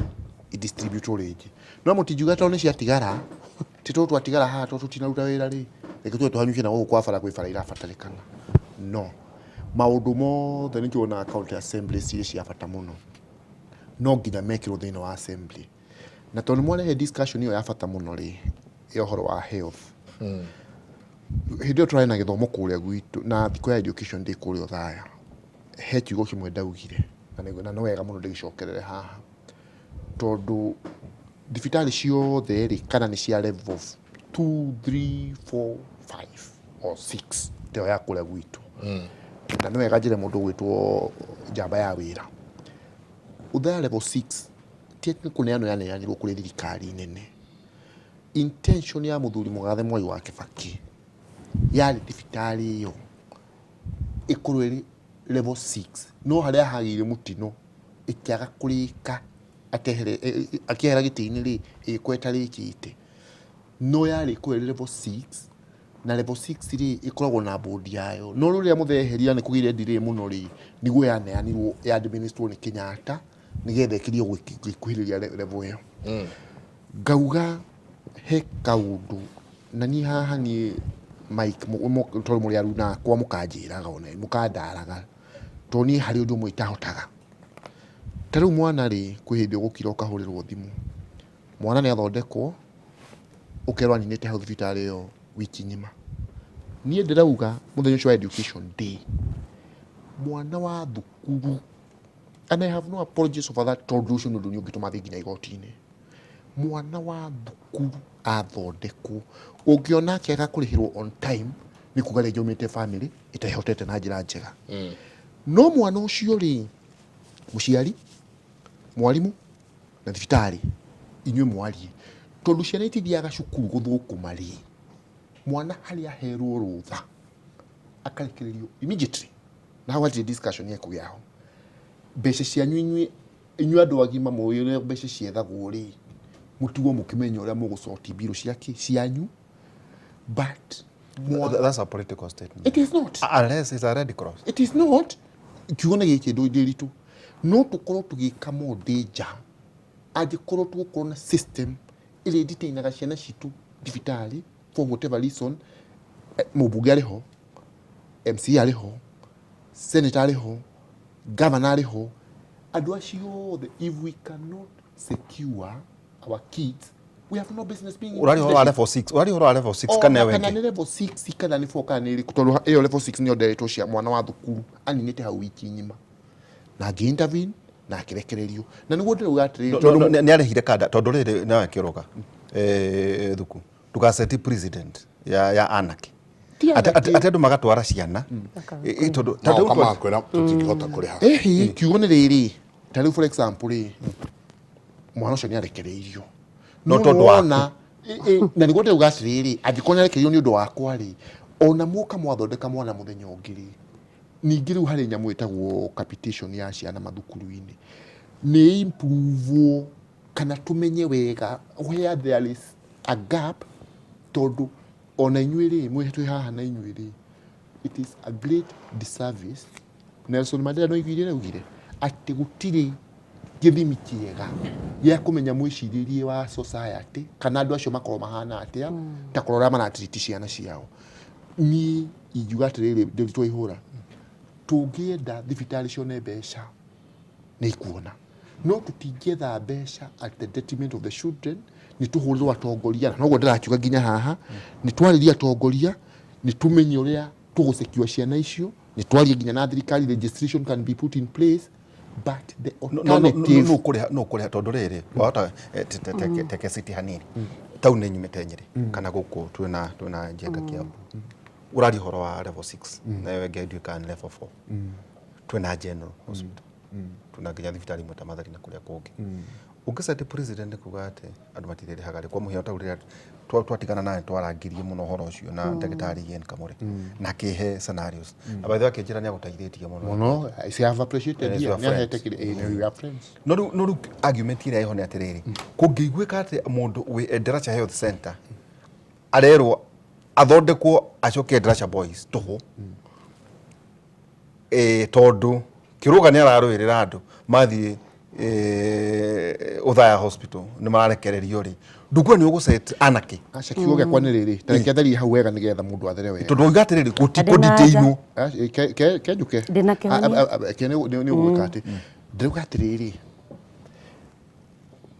i-distributwo rĩngĩ no mũtingiuga tondũ nĩ ciatigara ti tũtũ twatigara haha tondũ tũtinaruta wĩra rĩ reke tuge tũhanyũkie na gũkũ kwa bara kwĩ bara irabatarĩkana no maũndũ mothe nĩkĩo wonaga county assembly cirĩ cia bata mũno no nginya mekĩrwo thĩinĩ wa assembly na tondũ mwarehe discussion ĩyo ya bata mũno rĩ ya ũhoro wa health hĩndĩ ĩyo tũrarĩ na gĩthomo kũrĩa gwitũ na thikũ ya education ndĩ kũrĩa Othaya he kiugo kĩmwe ndaugire na nĩ wega mũno ndĩgĩcokerere haha tondũ thibitarĩ ciothe rĩ kana nĩ cia level 2 3 4 5 or 6 ta ĩyo ya kũrĩa gwitũ na nĩ wega njĩre mũndũ ũgwĩtwo njamba ya wĩra Othaya level 6 ti atĩ nĩ kũneanwo yaneanirwo kũrĩ thirikari nene intention ya mũthuri mũgathe Mwai wa Kĩbakĩ yarĩ thibitarĩ ĩyo Ĩkorwo ĩrĩ level 6, no harĩa hagĩire mũtino ĩkĩaga kũrĩka, akehere akĩehera gĩtĩ-inĩ rĩ, ĩgĩkorwo ĩtarĩkĩte, no yarĩ ĩkorwo ĩrĩ level 6, na level 6 rĩ, ĩkoragwo na board yayo, no rĩrĩa mũtheheria nĩ kũgĩire delay mũno rĩ, nĩguo yaneanirwo ya administrwo nĩ Kenyatta nĩgetha ĩkirie gũkuhĩrĩria level ĩyo. Ngauga he kaũndũ na niĩ haha niĩ Mike, tondũ mũrĩ aruna akwa, mũkanjĩraga ona mũkandaraga, tondũ niĩ harĩ ũndũ ũmwe itahotaga. Ta rĩu mwana rĩ, kwĩ hĩndĩ ũgũkira ũkahũrĩrwo thimũ, mwana nĩ athondekwo, ũkerwo aninĩte hau thibitarĩ ĩyo wiki ng'ima. Niĩ ndĩrauga mũthenya ũcio wa education day, mwana wa thukuru, and I have no apologies over that, tondũ ũcio nĩ ũndũ niĩ ũngĩtũma thiĩ nginya igoti-inĩ. Mwana wa thukuru athondekwo, ũngĩona akĩaga kũrĩhĩrwo on time, nĩ kuga rĩngĩ aumĩte family ĩtehotete na njĩra njega. No mwana ũcio rĩ, mũciari, mwarimũ na thibitarĩ, inyuĩ mwarie, tondũ ciana itithiaga cukuru gũthũkũma rĩ, mwana harĩa aherwo rũtha akarekererio immediately, na hau hatirĩ discussion ekũgĩa ho. Mbeca cianyu inyuĩ, inyuĩ andũ agima mũĩ ũrĩa mbeca ciethagwo rĩ, mũtigwo mũkĩmenya ũrĩa mũgũcoti mbirũ ciake cianyu, but That's a political statement. It is not. Unless it's a red cross. It is not. Kiugo nĩ gĩkĩ, ndũ ndĩritũ, no tũkorwo tũgĩka more danger angĩkorwo tũgũkorwo na system ĩrĩa ĩdetainaga ciana citũ thibitarĩ for whatever reason. Mũmbunge arĩ ho, MCA arĩ ho, senator arĩ ho, governor arĩ ho, andũ acio othe, if we cannot secure our kids, we have no business being in Ũraria ũhoro wa leadership. level 6. Ũraria ũhoro wa level 6 kana Ona kana ĩyo nĩ ĩngĩ? Level 6 kana nĩ 4 kana nĩ ĩrĩkũ, tondũ ĩyo level 6 nĩyo nderetwo cia mwana wa thukuru aninĩte hau wiki ng'ima, na ngĩ intervene na akĩrekererio, na nĩguo ndĩrauga atĩrĩrĩ, No, tondũ no, nĩ arĩhire kanda, tondũ rĩrĩ nawe kĩroga thuku ndũgaceti president ya anarchy. Ti anarchy. Atĩ andũ magatwara ciana tondũ ta rĩu Magoka magakwĩra tũtingĩhota kũrĩha. Ĩhi, kiugo nĩ rĩrĩ, ta rĩu for example rĩ, mwana ũcio nĩ arekereirio. No tondũ waku. Nĩwona, na nĩguo ndĩrauga atĩrĩrĩ, angĩkorwo nĩ arekereirio nĩ ũndũ wakwa rĩ, ona muoka mwathondeka mwana mũthenya ũngĩ rĩ, ningĩ rĩu harĩ nyamũ ĩtagwo capitation ya ciana mathukuru-inĩ, nĩ improve kana tũmenye wega where there is a gap, tondũ ona inyuĩ rĩ, mwĩ twĩ haha na inyuĩ rĩ, it is a great disservice. Nelson Mandela no iguire augire atĩ gũtirĩ gĩthimi kĩega gĩa kũmenya mwĩcirĩrie wa society kana andũ acio makorwo mahana atĩa ta kũrora ũrĩa maratiriti ciana ciao. Niĩ ingiuga atĩrĩrĩ, ndĩritwo ihũra, tũngĩenda thibitarĩ cione mbeca nĩ ikuona, no tũtingĩetha mbeca at the detriment of the children. Nĩ tũhũrĩrwo atongoria, na noguo ndĩrakiuga nginya haha, nĩ twarĩrie atongoria, nĩ tũmenye ũrĩa tũgũsecure ciana icio, nĩ twarie nginya na thirikari, legislation can be put in place, but the No, alternative no kũrĩha, no kũrĩha, tondũ rĩrĩ wahota teke city hanini, taũni nyumĩte Nyĩrĩ kana gũkũ twĩna Njenga Kiambu, ũraria ũhoro wa level 6 na ĩyo ĩngĩ ndiũĩ kana nĩ level 4. Twĩna general hospital, twĩna nginya thibitarĩ imwe ta Mathari na kũrĩa kũngĩ. Ũngĩcete president kuga atĩ andũ matirĩrĩhaga rĩ, kwa mũhiano ta rĩrĩa twatigana nawe twarangirie mũno ũhoro ũcio na ndagĩtarĩ Ian Kamore, na akĩhe scenarios, na by the way akĩnjĩra nĩ agũteithĩtie mũno. Mũno. I have appreciated. Yes, yeah, you are nĩ ahete friends. kĩrĩ, we are friends. No rĩu argument ĩrĩa ĩho nĩ atĩrĩrĩ, kũngĩiguĩka atĩ mũndũ wĩ Endarasha Health Center arerwo athondekwo acoke Endarasha Boys tũhũ, tondũ kĩrũga nĩ ararũĩrĩra andũ mathiĩ Othaya Hospital nĩ mararekererio rĩ, ndũkuona nĩ ũgũcet anarchy? Aca, kiugo gĩakwa nĩ rĩrĩ, ta reke therie hau wega nĩgetha mũndũ athere wega. Tondũ wauga atĩrĩrĩ, Ndĩ na gũtikũnditainwo. Aca, kenjuke. Ndĩna kĩhonia. Ke nĩ ũgwĩka atĩ ndĩrauga atĩrĩrĩ,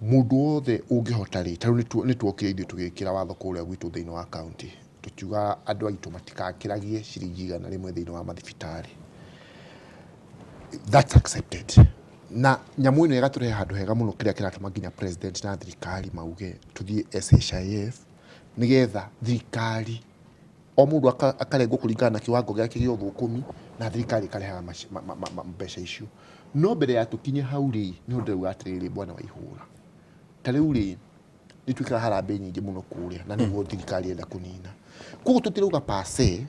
mũndũ wothe ũngĩhota rĩ, ta rĩu nĩ tuokire ithuĩ tũgĩkĩra watho kũrĩa gwitũ thĩinĩ wa kaunti, tũkiuga andũ aitũ matikakĩragie ciringi 100 thĩinĩ wa mathibitarĩ. That's accepted, na nyamũ ĩno ĩgatũrehe handũ hega mũno, kĩrĩa kĩratũma nginya president na thirikari mauge tũthiĩ SHIF, nĩgetha thirikari o mũndũ akarengwo kũringana na kiwango gĩake gĩa ũthũkũmi, na thirikari ĩkarehaga mbeca icio. No mbere ya tũkinye hau rĩ, nĩho ndĩrauga atĩrĩrĩ, bwana wa ihũra, ta rĩu rĩ, nĩ twĩkaga harambĩ nyingĩ mũno kũrĩa, na nĩguo thirikari ĩrenda kũnina. Koguo tũtirauga pase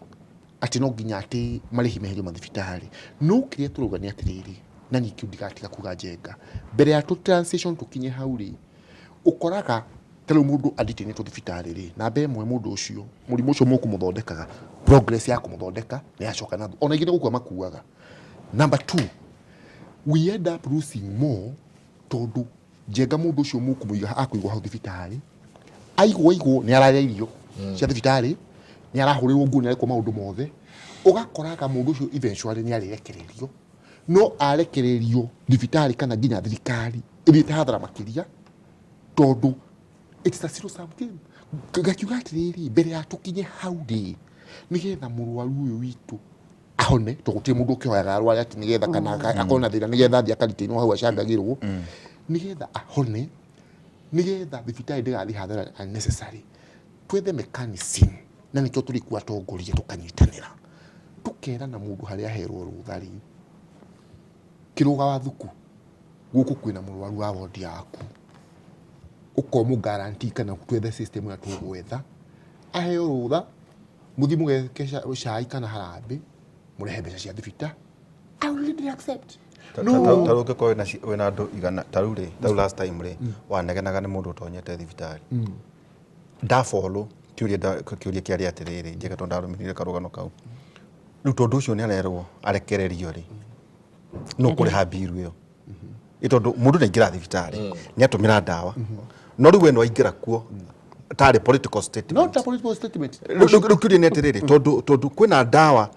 Atĩ no nginya atĩ marĩhi meherio mathibitarĩ. No kĩrĩa tũrauga nĩ atĩrĩrĩ, na niĩ kĩu ndigatiga kuga Njenga, mbere ya tũ transition tũkinye hau rĩ, ũkoraga ta rĩu mũndũ aditainĩtwo thibitarĩ rĩ, namba ĩmwe mũndũ ũcio, mũrimũ ũcio mũkũmũthondekaga, progress ya kũmũthondeka nĩ yacoka na thutha. Ona aingĩ nĩ gũkua makuaga. Number two, we end up losing more tondũ Njenga mũndũ ũcio mũkũmũiga akũigwo hau thibitarĩ, aigwo aigwo nĩ ararĩa irio cia thibitarĩ, nĩ arahũrĩrwo nguo, nĩ arekwo maũndũ mothe, ũgakoraga mũndũ ũcio eventually nĩ arĩrekererio, no arekererio thibitarĩ kana nginya thirikari ĩthiĩte hathara makĩria tondũ it's a zero sum game. Ngakiuga atĩrĩrĩ, mbere ya tũkinye hau rĩ, nĩgetha mũrwaru ũyũ witũ ahone to gũtirĩ mũndũ ũkĩhoyaga arware atĩ nĩgetha kana akorwo na thĩna nĩgetha athiĩ akaritainwo hau acangagĩrwo nĩgetha ahone nĩgetha thibitarĩ ndĩgathiĩ hathara unnecessary twethe mechanism na nĩkĩo tũrĩ kuo atongoria tũkanyitanĩra tũkerana mũndũ harĩa aherwo rũtha rĩ kĩrũga wa thuku gũkũ kwĩna mũrwaru wa wondi yaku ũkomũ guarantee kana twethe system ĩrĩa tũgwetha aheo rũtha Mũthiĩ mũgeke cai kana harambĩ mũrehe mbeca cia thibita. I will readily accept. Ta rĩu ũngĩkorwo wĩna andũ igana ta rĩu rĩ ta rĩu last time rĩ wanegenaga nĩ mũndũ ũtonyete thibitarĩ ndafollow kĩũria kĩũria kĩarĩ atĩrĩrĩ njega tondũ ndarũmĩrĩire karũgano kau rĩu tondũ ũcio nĩ arerwo arekererio rĩ nũ ũkũrĩha mbiru ĩyo Ĩ tondũ mũndũ nĩ aingĩra thibitarĩ nĩ atũmĩra ndawa no rĩu we nĩ waingĩra kuo tarĩ political statement Not a political statement. Rĩu kĩũria nĩ atĩrĩrĩ tondũ tondũ kwĩna ndawa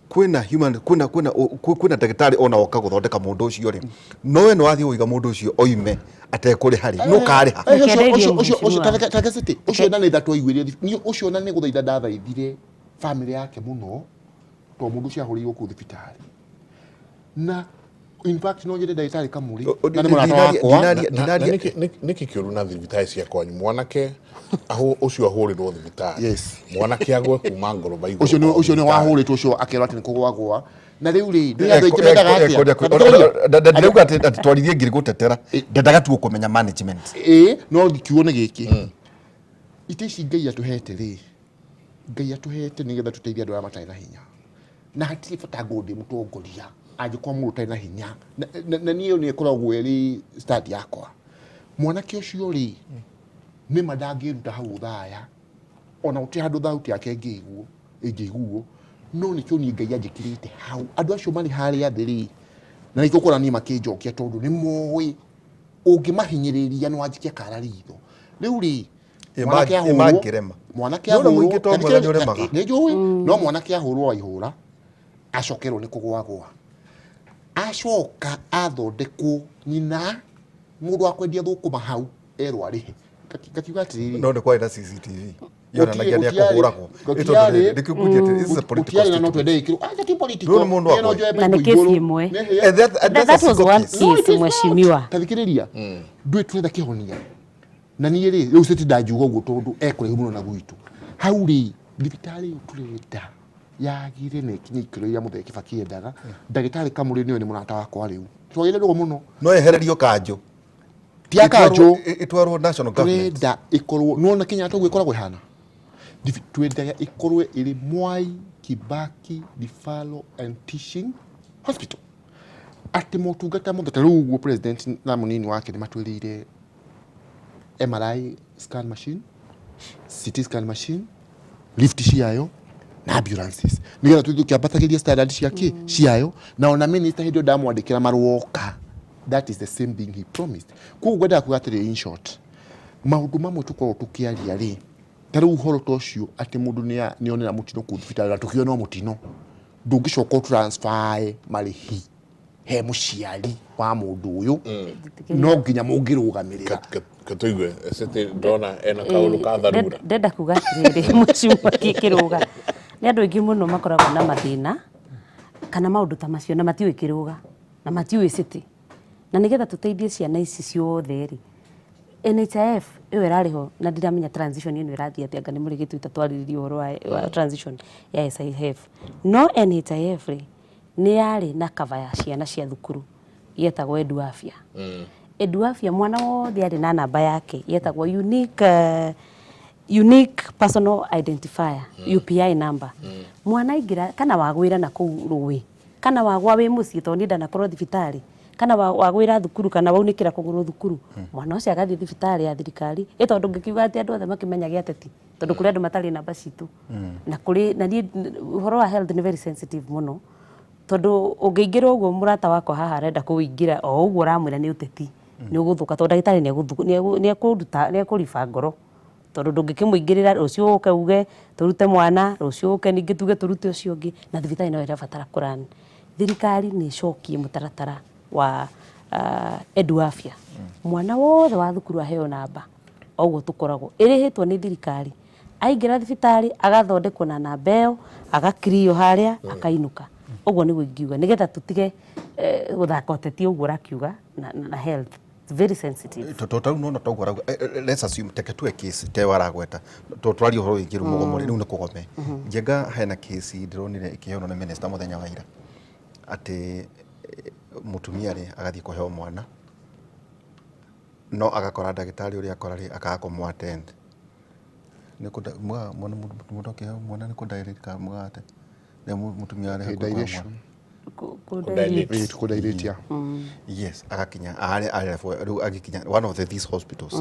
kwĩna human kwĩna kwĩna kwĩna ndagĩtarĩ ona woka gũthondeka mũndũ ũcio rĩ no we nĩ wathiĩ ũiga mũndũ ũcio oime atekũrĩha rĩ nũ karĩha Eh, Reke ũcio- ndeithie ũcio- ũcio- ũcio- mheshimiwa. ta reke city, ũcio na nĩ tha twaiguĩrire niĩ ũcio na nĩ gũthaitha ndathaithire family yake mũno tondũ mũndũ ũcio ahũrĩirwo kũu thibitarĩ na in fact no nyende ndagĩtarĩ kamũrĩ na nĩ mũrata wakwa Na nĩkĩ kĩũru na thibitarĩ cia kwanyu mwanake ũcio ahũrĩrwo thibitarĩ Yes. mwanake agwe kuma ngoroba igũrũ ũcio nĩ o ũcio nĩ thibitarĩ. wahũrĩtwo ũcio akerwo atĩ nĩ kũgwagwa na rĩu rĩ ndũĩ andũ aingĩ mendaga atĩa ndirauga atĩ twarithie ngiri gũtetera ndendaga tu kũmenya management ĩĩ no kiugo nĩ gĩkĩ itĩ ici Ngai atũhete rĩ Ngai atũhete nĩgetha tũteithie andũ arĩa matarĩ na hinya na hatirĩ bata ngorwo ndĩ mũtongoria angĩkorwo mũndũ ũtarĩ na hinya na, na, na niĩ ĩyo nĩ ĩkoragwo ĩrĩ stand yakwa mwanake ũcio rĩ nĩma ndangĩruta hau ũthaya ona gũtirĩ handũ thauti yake ĩngĩiguo ĩngĩiguo no nĩkĩo niĩ Ngai anjĩkĩrĩte hau andũ acio marĩ harĩa thĩ rĩ na nĩkĩo ũkona niĩ makĩnjokia tondũ nĩ moĩ ũngĩmahinyĩrĩria nĩ wanjikia kara ritho rĩu rĩ mwanake ahũrwo mangĩrema mwanake Nĩwona ahũrwo mũingĩ to mwega nĩũremaga. nĩ njũĩ no mwanake ahũrwo wa ihũra acokerwo nĩ kũgwagwa acoka athondekwo nyina mũndũ wa kwendia thũkũma hau erwo arĩhe Ngakiuga atĩrĩrĩ no nĩ kwarĩ na CCTV yonanagia nĩ ekũhũragwo gũtiarĩ nĩkĩo ngũnjia atĩ this is a political gũtiarĩ na no statement. twende ĩkĩrwo acha ti political Rĩu nĩ mũndũ Niĩ no akwe. njoe Na nĩ baibũ kesi igũrũ. ĩmwe. Nĩ hĩa. Eh, that's That a was single one case. No, it case, is not. mheshimiwa. Ta thikĩrĩria ndũĩ tũretha kĩhonia na niĩ rĩ rĩu citi ndangiuga ũguo tondũ ekũraihu mũno na gwitũ hau rĩ thibitarĩ ĩyo tũrenda yagĩre na ĩkinye ikĩro iria Mũthee Kibaki endaga ndagĩtarĩ Kamũrĩ nĩwe nĩ mũrata wakwa rĩu twagĩrĩire ndũgũ mũno no ehererio kanjũ ti ya kanjũ Ĩtwarwo national government tũrenda ĩkorwo nĩwona Kenyatta ũguo ĩkoragwo ĩhana twendaga ĩkorwo ĩrĩ Mwai Kibaki Referral and Teaching Hospital atĩ motungata mothe ta rĩu ũguo president na mũnini wake nĩ matwĩrĩire MRI scan machine, CT scan machine, lift ciayo na ambulances nigetha tũthiĩ tũkĩambatagĩria standard cia kĩ ciayo na ona minister hĩndĩ ĩyo ndamwandĩkĩra marũa oka that is the same thing he promised koguo ngwendaga kuga atĩrĩ in short maũndũ mamwe tũkoragwo tũkĩaria rĩ ta rĩu ũhoro ta ũcio atĩ mũndũ nĩonera mũtino kũu thibitarĩ na tũkĩona o mũtino ndũngĩcoka ũtransfer marĩhi he mũciari wa mũndũ ũyũ no nginya mũngĩrũgamĩrĩra Katũigue city ndona ena kaũndũ ka tharura Ndenda kuga atĩrĩrĩ mheshimiwa Kĩrũga nĩ andũ aingĩ mũno makoragwo na mathĩna kana maũndũ ta macio na matiũĩ Kĩrũga na matiũĩ city na nĩgetha tũteithie ciana ici ciothe rĩ NHIF ĩyo ĩrarĩ ho na ndiramenya transition ĩno ĩrathiĩ atĩa anga nĩ mũrĩgĩtuĩte twarĩrĩrie ũhoro wa transition ya SHIF no NHIF rĩ nĩ yarĩ na cover ya ciana cia thukuru yetagwo Edu Afya. Edu Afya mwana wothe arĩ na namba yake yetagwo unique Unique personal identifier, UPI number. Mwana aingĩra kana wagwĩra na kũu rũĩ, kana wagwa wĩ mũciĩ tondũ niĩ ndanakorwo thibitarĩ, kana wagwĩra thukuru kana waunĩkĩra kũgũrũ thukuru, mwana ũcio agathiĩ thibitarĩ ya thirikari. Ĩ tondũ ngĩkiuga atĩ andũ othe makĩmenyage ateti, tondũ kũrĩ andũ matarĩ namba citũ. Na kũrĩ, na niĩ ũhoro wa health nĩ very sensitive mũno, tondũ ũngĩingĩra ũguo mũrata wakwa haha arenda kũingĩra o ũguo ũramwĩra nĩ ũteti, nĩ ũgũthũka tondũ ndagĩtarĩ nĩ ekũruta, nĩ ekũriba ngoro. Tondũ ndũngĩkĩmũingĩrĩra rũciũ ũke uge tũrute mwana, rũciũ ũke ningĩ tuge tũrute ũcio ũngĩ, na thibitarĩ no ĩrabatara kũ run. Thirikari nĩ ĩcokie mũtaratara wa Edu Afya. Mwana wothe wa thukuru aheo namba, o ũguo tũkoragwo, ĩrĩhĩtwo nĩ thirikari. Aingĩra thibitarĩ agathondekwo na namba ĩyo, agakiriyo harĩa, akainũka. Ũguo nĩguo ingiuga, nĩgetha tũtige gũthaka ũteti ũguo ũrakiuga na health. It's very sensitive. To tarĩu nona toguo arauga, let's assume teke tuwe case te waragweta to twarie ũhoro wĩgiĩ rĩu mũgomo rĩ, rĩu nĩ kũgome njenga hena case ndĩronire ĩkĩheanwo nĩ minister mũthenya wa ira atĩ mũtumia rĩ agathiĩ kũheo mwana no agakora ndagĩtarĩ ũrĩa akora rĩ akaga kũmũ attend nĩ kũ mwana mũndũ akĩheo mwana nĩ kũ dilate kana mũgate rĩrĩa mũtumia arĩ hakuhĩ kũheo Dilation. mwana Kũ-dilate. Ĩĩ, kũ-dilate, yes agakinya arĩ arĩ rĩu agĩkinya one of the these hospitals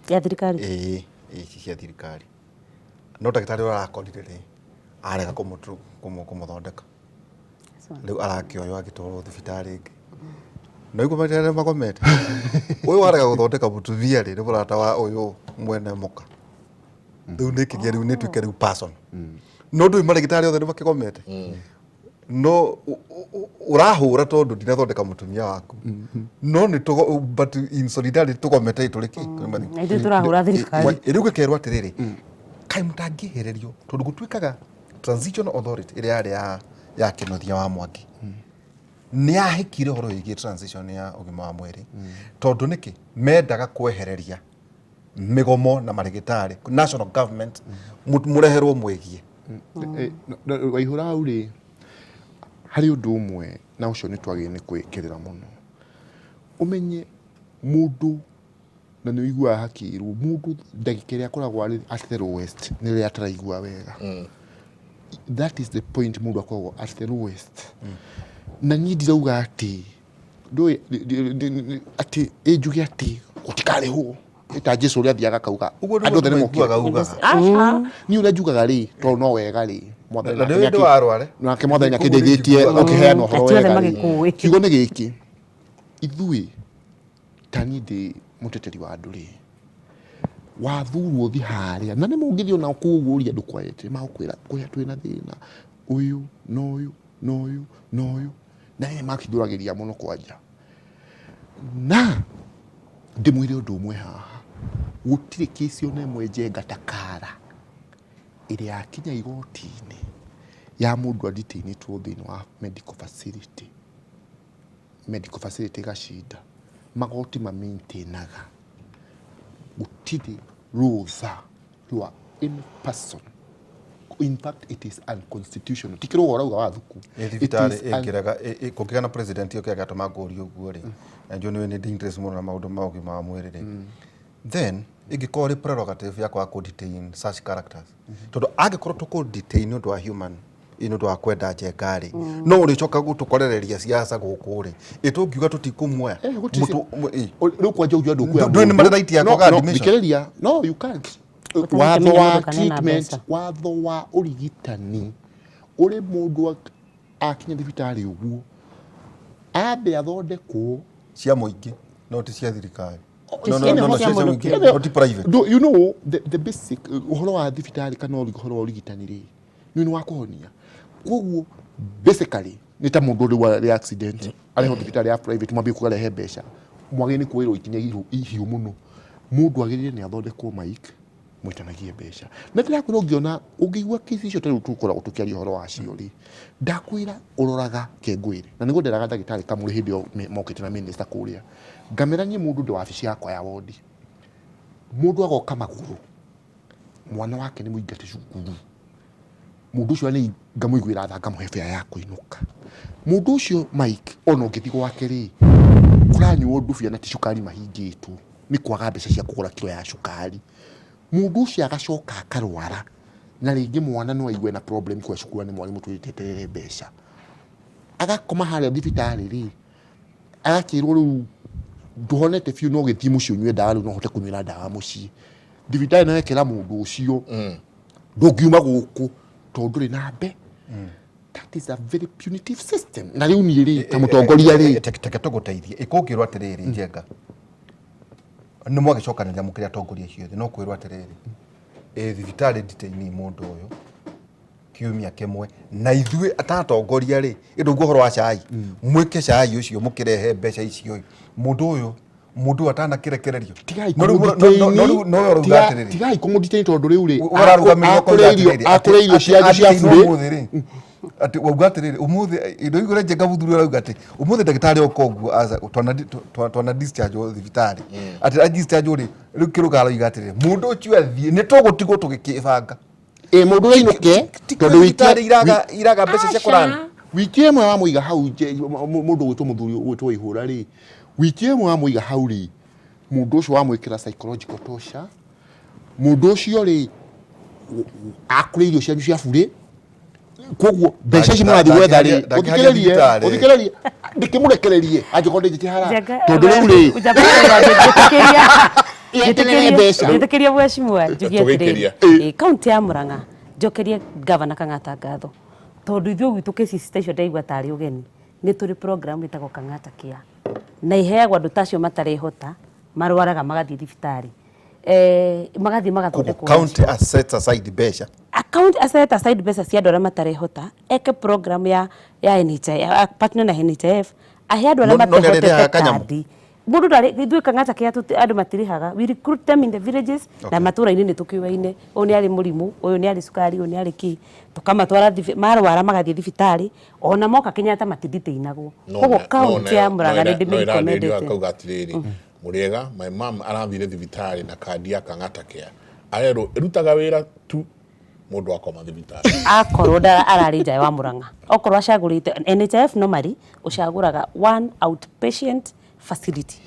Ya thirikari. Ĩĩ, ici cia thirikari no ndagĩtarĩ ũrĩa arakorire rĩ arega kũmũthondeka rĩu arakĩoywo agĩtwarwo thibitarĩ ĩngĩ no igua marĩa magomete ũyũ warega gũthondeka mũtumia rĩ nĩ mũrata wa ũyũ mwene mũka rĩu nĩ kĩgĩa rĩu nĩ tuĩke rĩu person no ndũĩ marĩgĩtarĩ othe nĩ makĩgomete no ũrahũra tondũ ndinathondeka mũtumia waku no nĩ tũgo but in solidarity tũgomete tũrĩ kĩ Na ithuĩ tũrahũra thirikari. Rĩu gĩkerwo atĩrĩrĩ kaĩ mũtangĩehererio tondũ gũtuĩkaga transitional authority ĩrĩa yarĩ ya ya Kĩnuthia wa Mwangi nĩ yahĩkire ũhoro wĩgiĩ transition ya ũgima wa mwĩrĩ tondũ nĩkĩ mendaga kwehereria mĩgomo na marĩgĩtarĩ national government mũreherwo mwĩgie. Waihũra hau rĩ, harĩ ũndũ ũmwe na ũcio nĩ twagĩrĩire nĩ kwĩkĩrĩra mũno. Ũmenye mũndũ na nĩ ũiguaga hakĩrwo mũndũ ndagĩka ĩrĩa akoragwo arĩ at the lowest nĩ rĩrĩa ataraigua wega. That is the point mũndũ akoragwo at the lowest. Na niĩ ndirauga atĩ ndũĩ atĩ ĩ njuge atĩ gũtikarĩhwo Ĩ ta Jesu ũrĩa athiaga akauga Ũguo nĩguo andũ othe nĩ mokire. tũmaiguaga ugaga. Aca, niĩ ũrĩa njugaga rĩ tondũ no wega rĩ Mwathani Na nake nĩ nĩakĩ- warware. nake Mwathani Koguo nĩakĩndeithĩtie nĩnjiguaga. ũkĩheana ũhoro Ati othe wega rĩ magĩkũĩ. kiugo nĩ gĩkĩ ithuĩ ta niĩ ndĩ mũteteri wa andũ rĩ wathurwo thi harĩa na nĩ mũngĩthiĩ ona kũu ũrie andũ quiet magũkwĩra kũrĩa twĩna thĩna ũyũ na ũyũ na ũyũ na ũyũ na nĩ makithuragĩria mũno kwanja na ndĩmwĩre ũndũ ũmwe haha gũtirĩ kĩsi ona ĩmwe njenga ta kara ĩrĩa yakinya igoti-inĩ ya mũndũ adetainĩtwo thĩinĩ wa medical facility medical facility ĩgacinda magoti ma maintainaga gũtirĩ rũtha rwa any person in fact it is unconstitutional ti kĩrũga ũrauga wathuku Ĩ thibitarĩ ĩngĩrega kũngĩgĩa na president ũkĩ agatũma ngũrio ũguo rĩ na njũĩ nĩ ndĩ interest mũno na maũndũ ma ũgima wa mwĩrĩ rĩ then ĩngĩkorwo ĩrĩ prerogative ya kwaga kũ detain such characters tondũ angĩkorwo tũkũ detain nĩ ũndũ wa human ĩ nĩ ũndũ wa kwenda njenga rĩ no ũrĩcoka gũtũkorereria siasa gũkũ rĩ ĩ tũngiuga tũtikũmuoya Eh, gũtirĩ Mũtũ- ĩ. Rĩu kwanja ũngiuga ndũkuoya Ndũĩ nĩ marĩ right ya No, kwaga no, admission. thikĩrĩria no you can't Ũtangĩkĩmenya watho wa mũndũ kana ena treatment mbeca. watho wa ũrigitani ũrĩ mũndũ akinya thibitarĩ ũguo ambe athondekwo cia mũingĩ no ti cia thirikari Ti no, no, cia- no, no, cia cia mũndũ mũingĩ kĩũmbe. no ti private Do, you know the basic ũhoro wa thibitarĩ kana ũhoro wa ũrigitani rĩ nĩ wa kũhonia koguo basically nĩ ta mũndũ ũrĩ wa accident arehwo thibitarĩ ya private mwambie kuga rehe mbeca mwagĩrĩire nĩ kuoerwo ikinya ihiũ mũno mũndũ agĩrĩire nĩ athondekwo mic mwĩtanagie mbeca na ndĩrakwĩra ũngĩona ũngĩigua kesi icio ta rĩu tũkoragwo tũkĩaria ũhoro wacio rĩ ndakwĩra ũroraga kengwĩre na nĩguo nderaga ndagĩtarĩ kamũrĩ hĩndĩ ĩyo mokĩte na minister kũrĩa ngamera niĩ mũndũ ndĩ wabici yakwa ya wondi mũndũ agoka magũrũ mwana wake nĩ mũingate cukuru mũndũ ũcio nĩ ngamũiguĩra tha ngamũhe bea ya kũinũka mũndũ ũcio Mike ona ũngĩthiĩ gwake rĩ kũranyuo ndubia na ti cukari mahingĩtwo nĩ kwaga mbeca cia kũgũra kiro ya cukari. Mũndũ ũcio agacoka akarwara na rĩngĩ mwana no aigue na problem kwa cukuru nĩ mwarimũ twĩteterere mbeca, agakoma harĩa thibitarĩ rĩ, agakĩrwo rĩu ndũhonete biũ no gĩthiĩ mũciĩ ũnyue ndawa, rĩu no ũhote kũnyuĩra ndawa mũciĩ. Thibitarĩ nayo ĩkera mũndũ ũcio ndũngiuma gũkũ tondũ ndũrĩ na mbe. That is a very punitive system. Na rĩu niĩ rĩ, ta mũtongoria rĩ, Teke tũgũteithie ĩkũngĩrwo atĩrĩrĩ, Njenga, nĩ mwagĩcokanĩrĩra mũkĩrĩ atongoria acio othe, no kwĩrwo atĩrĩrĩ, ĩ thibitarĩ nditaini mũndũ ũyũ kiumia kĩmwe, na ithuĩ atatongoria rĩ, ĩndũ ũguo ũhoro wa cai, mwĩke cai ũcio mũkĩrehe mbeca icio ĩ, mũndũ ũyũ atanakĩrekererio. Tigai No rĩu- no- no- no rĩu- no we ũrauga atĩrĩrĩ. Tigai kũmũdetain tondũ rĩu rĩ, ũrarũgamĩrĩra ũkoiga akũrĩirio atĩrĩrĩ, akũrĩirio cianyu cia atĩ burĩ. ũmũthĩ rĩ, atĩ wauga atĩrĩrĩ, ũmũthĩ indo igũrũ Njenga mũthuri ũrauga atĩ ũmũthĩ ndagĩtarĩ oka ũguo aca twana discharge thibitarĩ, atĩ a discharge rĩ, rĩu kĩrũga aroiga atĩrĩrĩ, mũndũ ũcio athiĩ nĩ tũgũtigwo tũgĩkĩbanga. Ĩ mũndũ ũrainũke Ti tondũ wiki thibitarĩ iraga mbeca cia kũrani. Wiki ĩmwe wamũiga hau mũndũ ũgwĩtwo mũthuri ũgwĩtwo Waihũra rĩ, wiki ĩmwe wamũiga hau rĩ, mũndũ ũcio wamwĩkĩra psychological torture, mũndũ ũcio rĩ, akũrĩa irio cianyu cia burĩ, koguo mbeca ici mũrathiĩ gwetha rĩ, Ndangĩharia ũthikĩrĩrie, thibitarĩ. Ũthikĩrĩrie, ndĩkĩmũrekererie angĩkorwo ndĩnjĩtie hara, Njenga- tondũ rĩu rĩ, Njamba kuga njĩtĩkĩria. Yeterere mbeca. Njĩtĩkĩria mheshimiwa njuge atĩrĩrĩ. Tũgĩikĩria. Kaunti ya Murang'a, njokerie gavana Kang'ata ngatho tondũ ithuĩ gwitũ cases ta icio ndaigua tarĩ ũgeni. Nĩ tũrĩ program ĩtagwo Kang'ata Care na iheagwo andũ ta acio matarehota, marwaraga magathiĩ thibitarĩ, magathiĩ magathondekwo. County set aside mbeca. Account set aside mbeca cia andũ arĩa matarehota, eke program ya NHIF, partner na NHIF, ahe andũ arĩa No- no nĩ matehotete arĩrĩhaga kanyamũ? kandi. Mũndũ ndarĩ, ithuĩ Kang'ata Care andũ matirĩhaga, we recruit them in the villages na matũra-inĩ nĩ tũkĩũaine, ũyũ nĩ arĩ mũrimũ, ũyũ nĩ arĩ cukari, ũyũ nĩ arĩ kĩ, tũkamatwara marwara magathiĩ thibitarĩ, ona moka Kenyatta matidetainagwo. Koguo kaunti ya Murang'a nĩ ndĩmĩrecommendete. Akauga atĩrĩrĩ, mũrĩega, my mom arathire thibitarĩ na kandi ya Kang'ata Care, arerwo ĩrutaga wĩra tu mũndũ akoma thibitarĩ. Akorwo ararĩ nja wa Murang'a, okorwo acagũrĩte NHIF, normally ũcagũraga one outpatient facility,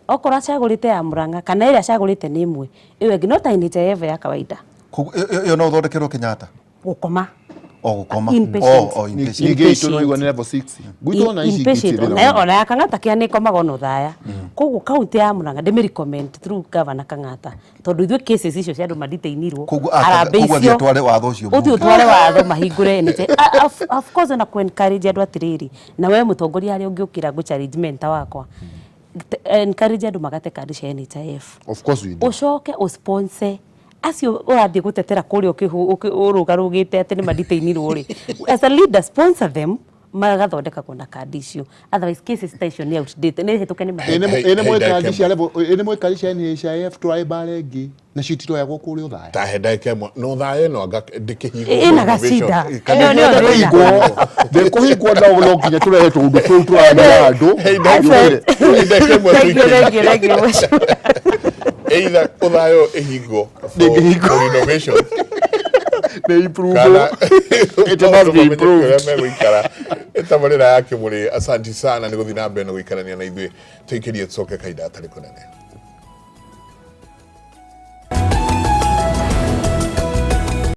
okorwo acagũrĩte ya Murang'a kana ĩrĩa acagũrĩte nĩ ĩmwe ĩyo ĩngĩ, no ta NHIF ya kawaida. Koguo ĩyo no ũthondekerwo Kenyatta? Gũkoma. O gũkoma. Inpatient. O inpatient. Ningĩ itũ no igua nĩ level 6 gwitũ ona ici Inpatient, ingĩ onayo ona ya Kang'ata Care nĩ ĩkomaga ona ũthaya. Koguo kaunti ya Murang'a ndĩmĩ recommend through Governor Kang'ata tondũ ithuĩ cases icio cia andũ madetainirwo, harambee Koguo athiĩ icio atware watho ũcio ũthiĩ mbunge. Ũtware watho mahingũre NHIF. Of course ona ku encourage andũ atĩrĩrĩ, na we mũtongoria harĩa ũngĩũkĩra ngũ challenge mentor wakwa, encourage andũ magate kandi cia NHIF. Of course we do. Ũcoke ũsponsor acio ũrathiĩ gũtetera kũrĩa ũrũgarũgĩte atĩ nĩ madetainirwo rĩ, as a leader sponsor them magathondekagwo na kandi icio, otherwise cases ta icio nĩ outdated, nĩ hĩtũke nĩ mahinda. Hey, Ĩ nĩ mwĩ hey, kandi ndagĩka cia level, ĩ nĩ mwĩ kandi cia NHIF tũraĩ mbara ĩngĩ nacio itiroyagwo kũrĩa ũthaya. Tahe ndagĩka ĩmwe no thaya ĩno anga ndĩkĩhingwo. Ĩna gacida. Ĩyo nĩyo thĩna. Ndĩkũhingwo no nginya tũrehe tũũndũ tũu tũramenya andũ. Hey, ndagĩka ĩmwe Thank you, tũikĩrie. thank you, thank you, mheshimiwa. Either ũthayo ĩhingwo Ndĩngĩhingwo. for renovation Nĩ improve. Kana It must be improved. kũrĩa megũikara. Ĩtabarĩra ya Kĩmũrĩ, asanti sana nĩ gũthiĩ na mbere na gũikarania na ithuĩ. Tũikĩrie tũcoke kahinda gatarĩ kũnene.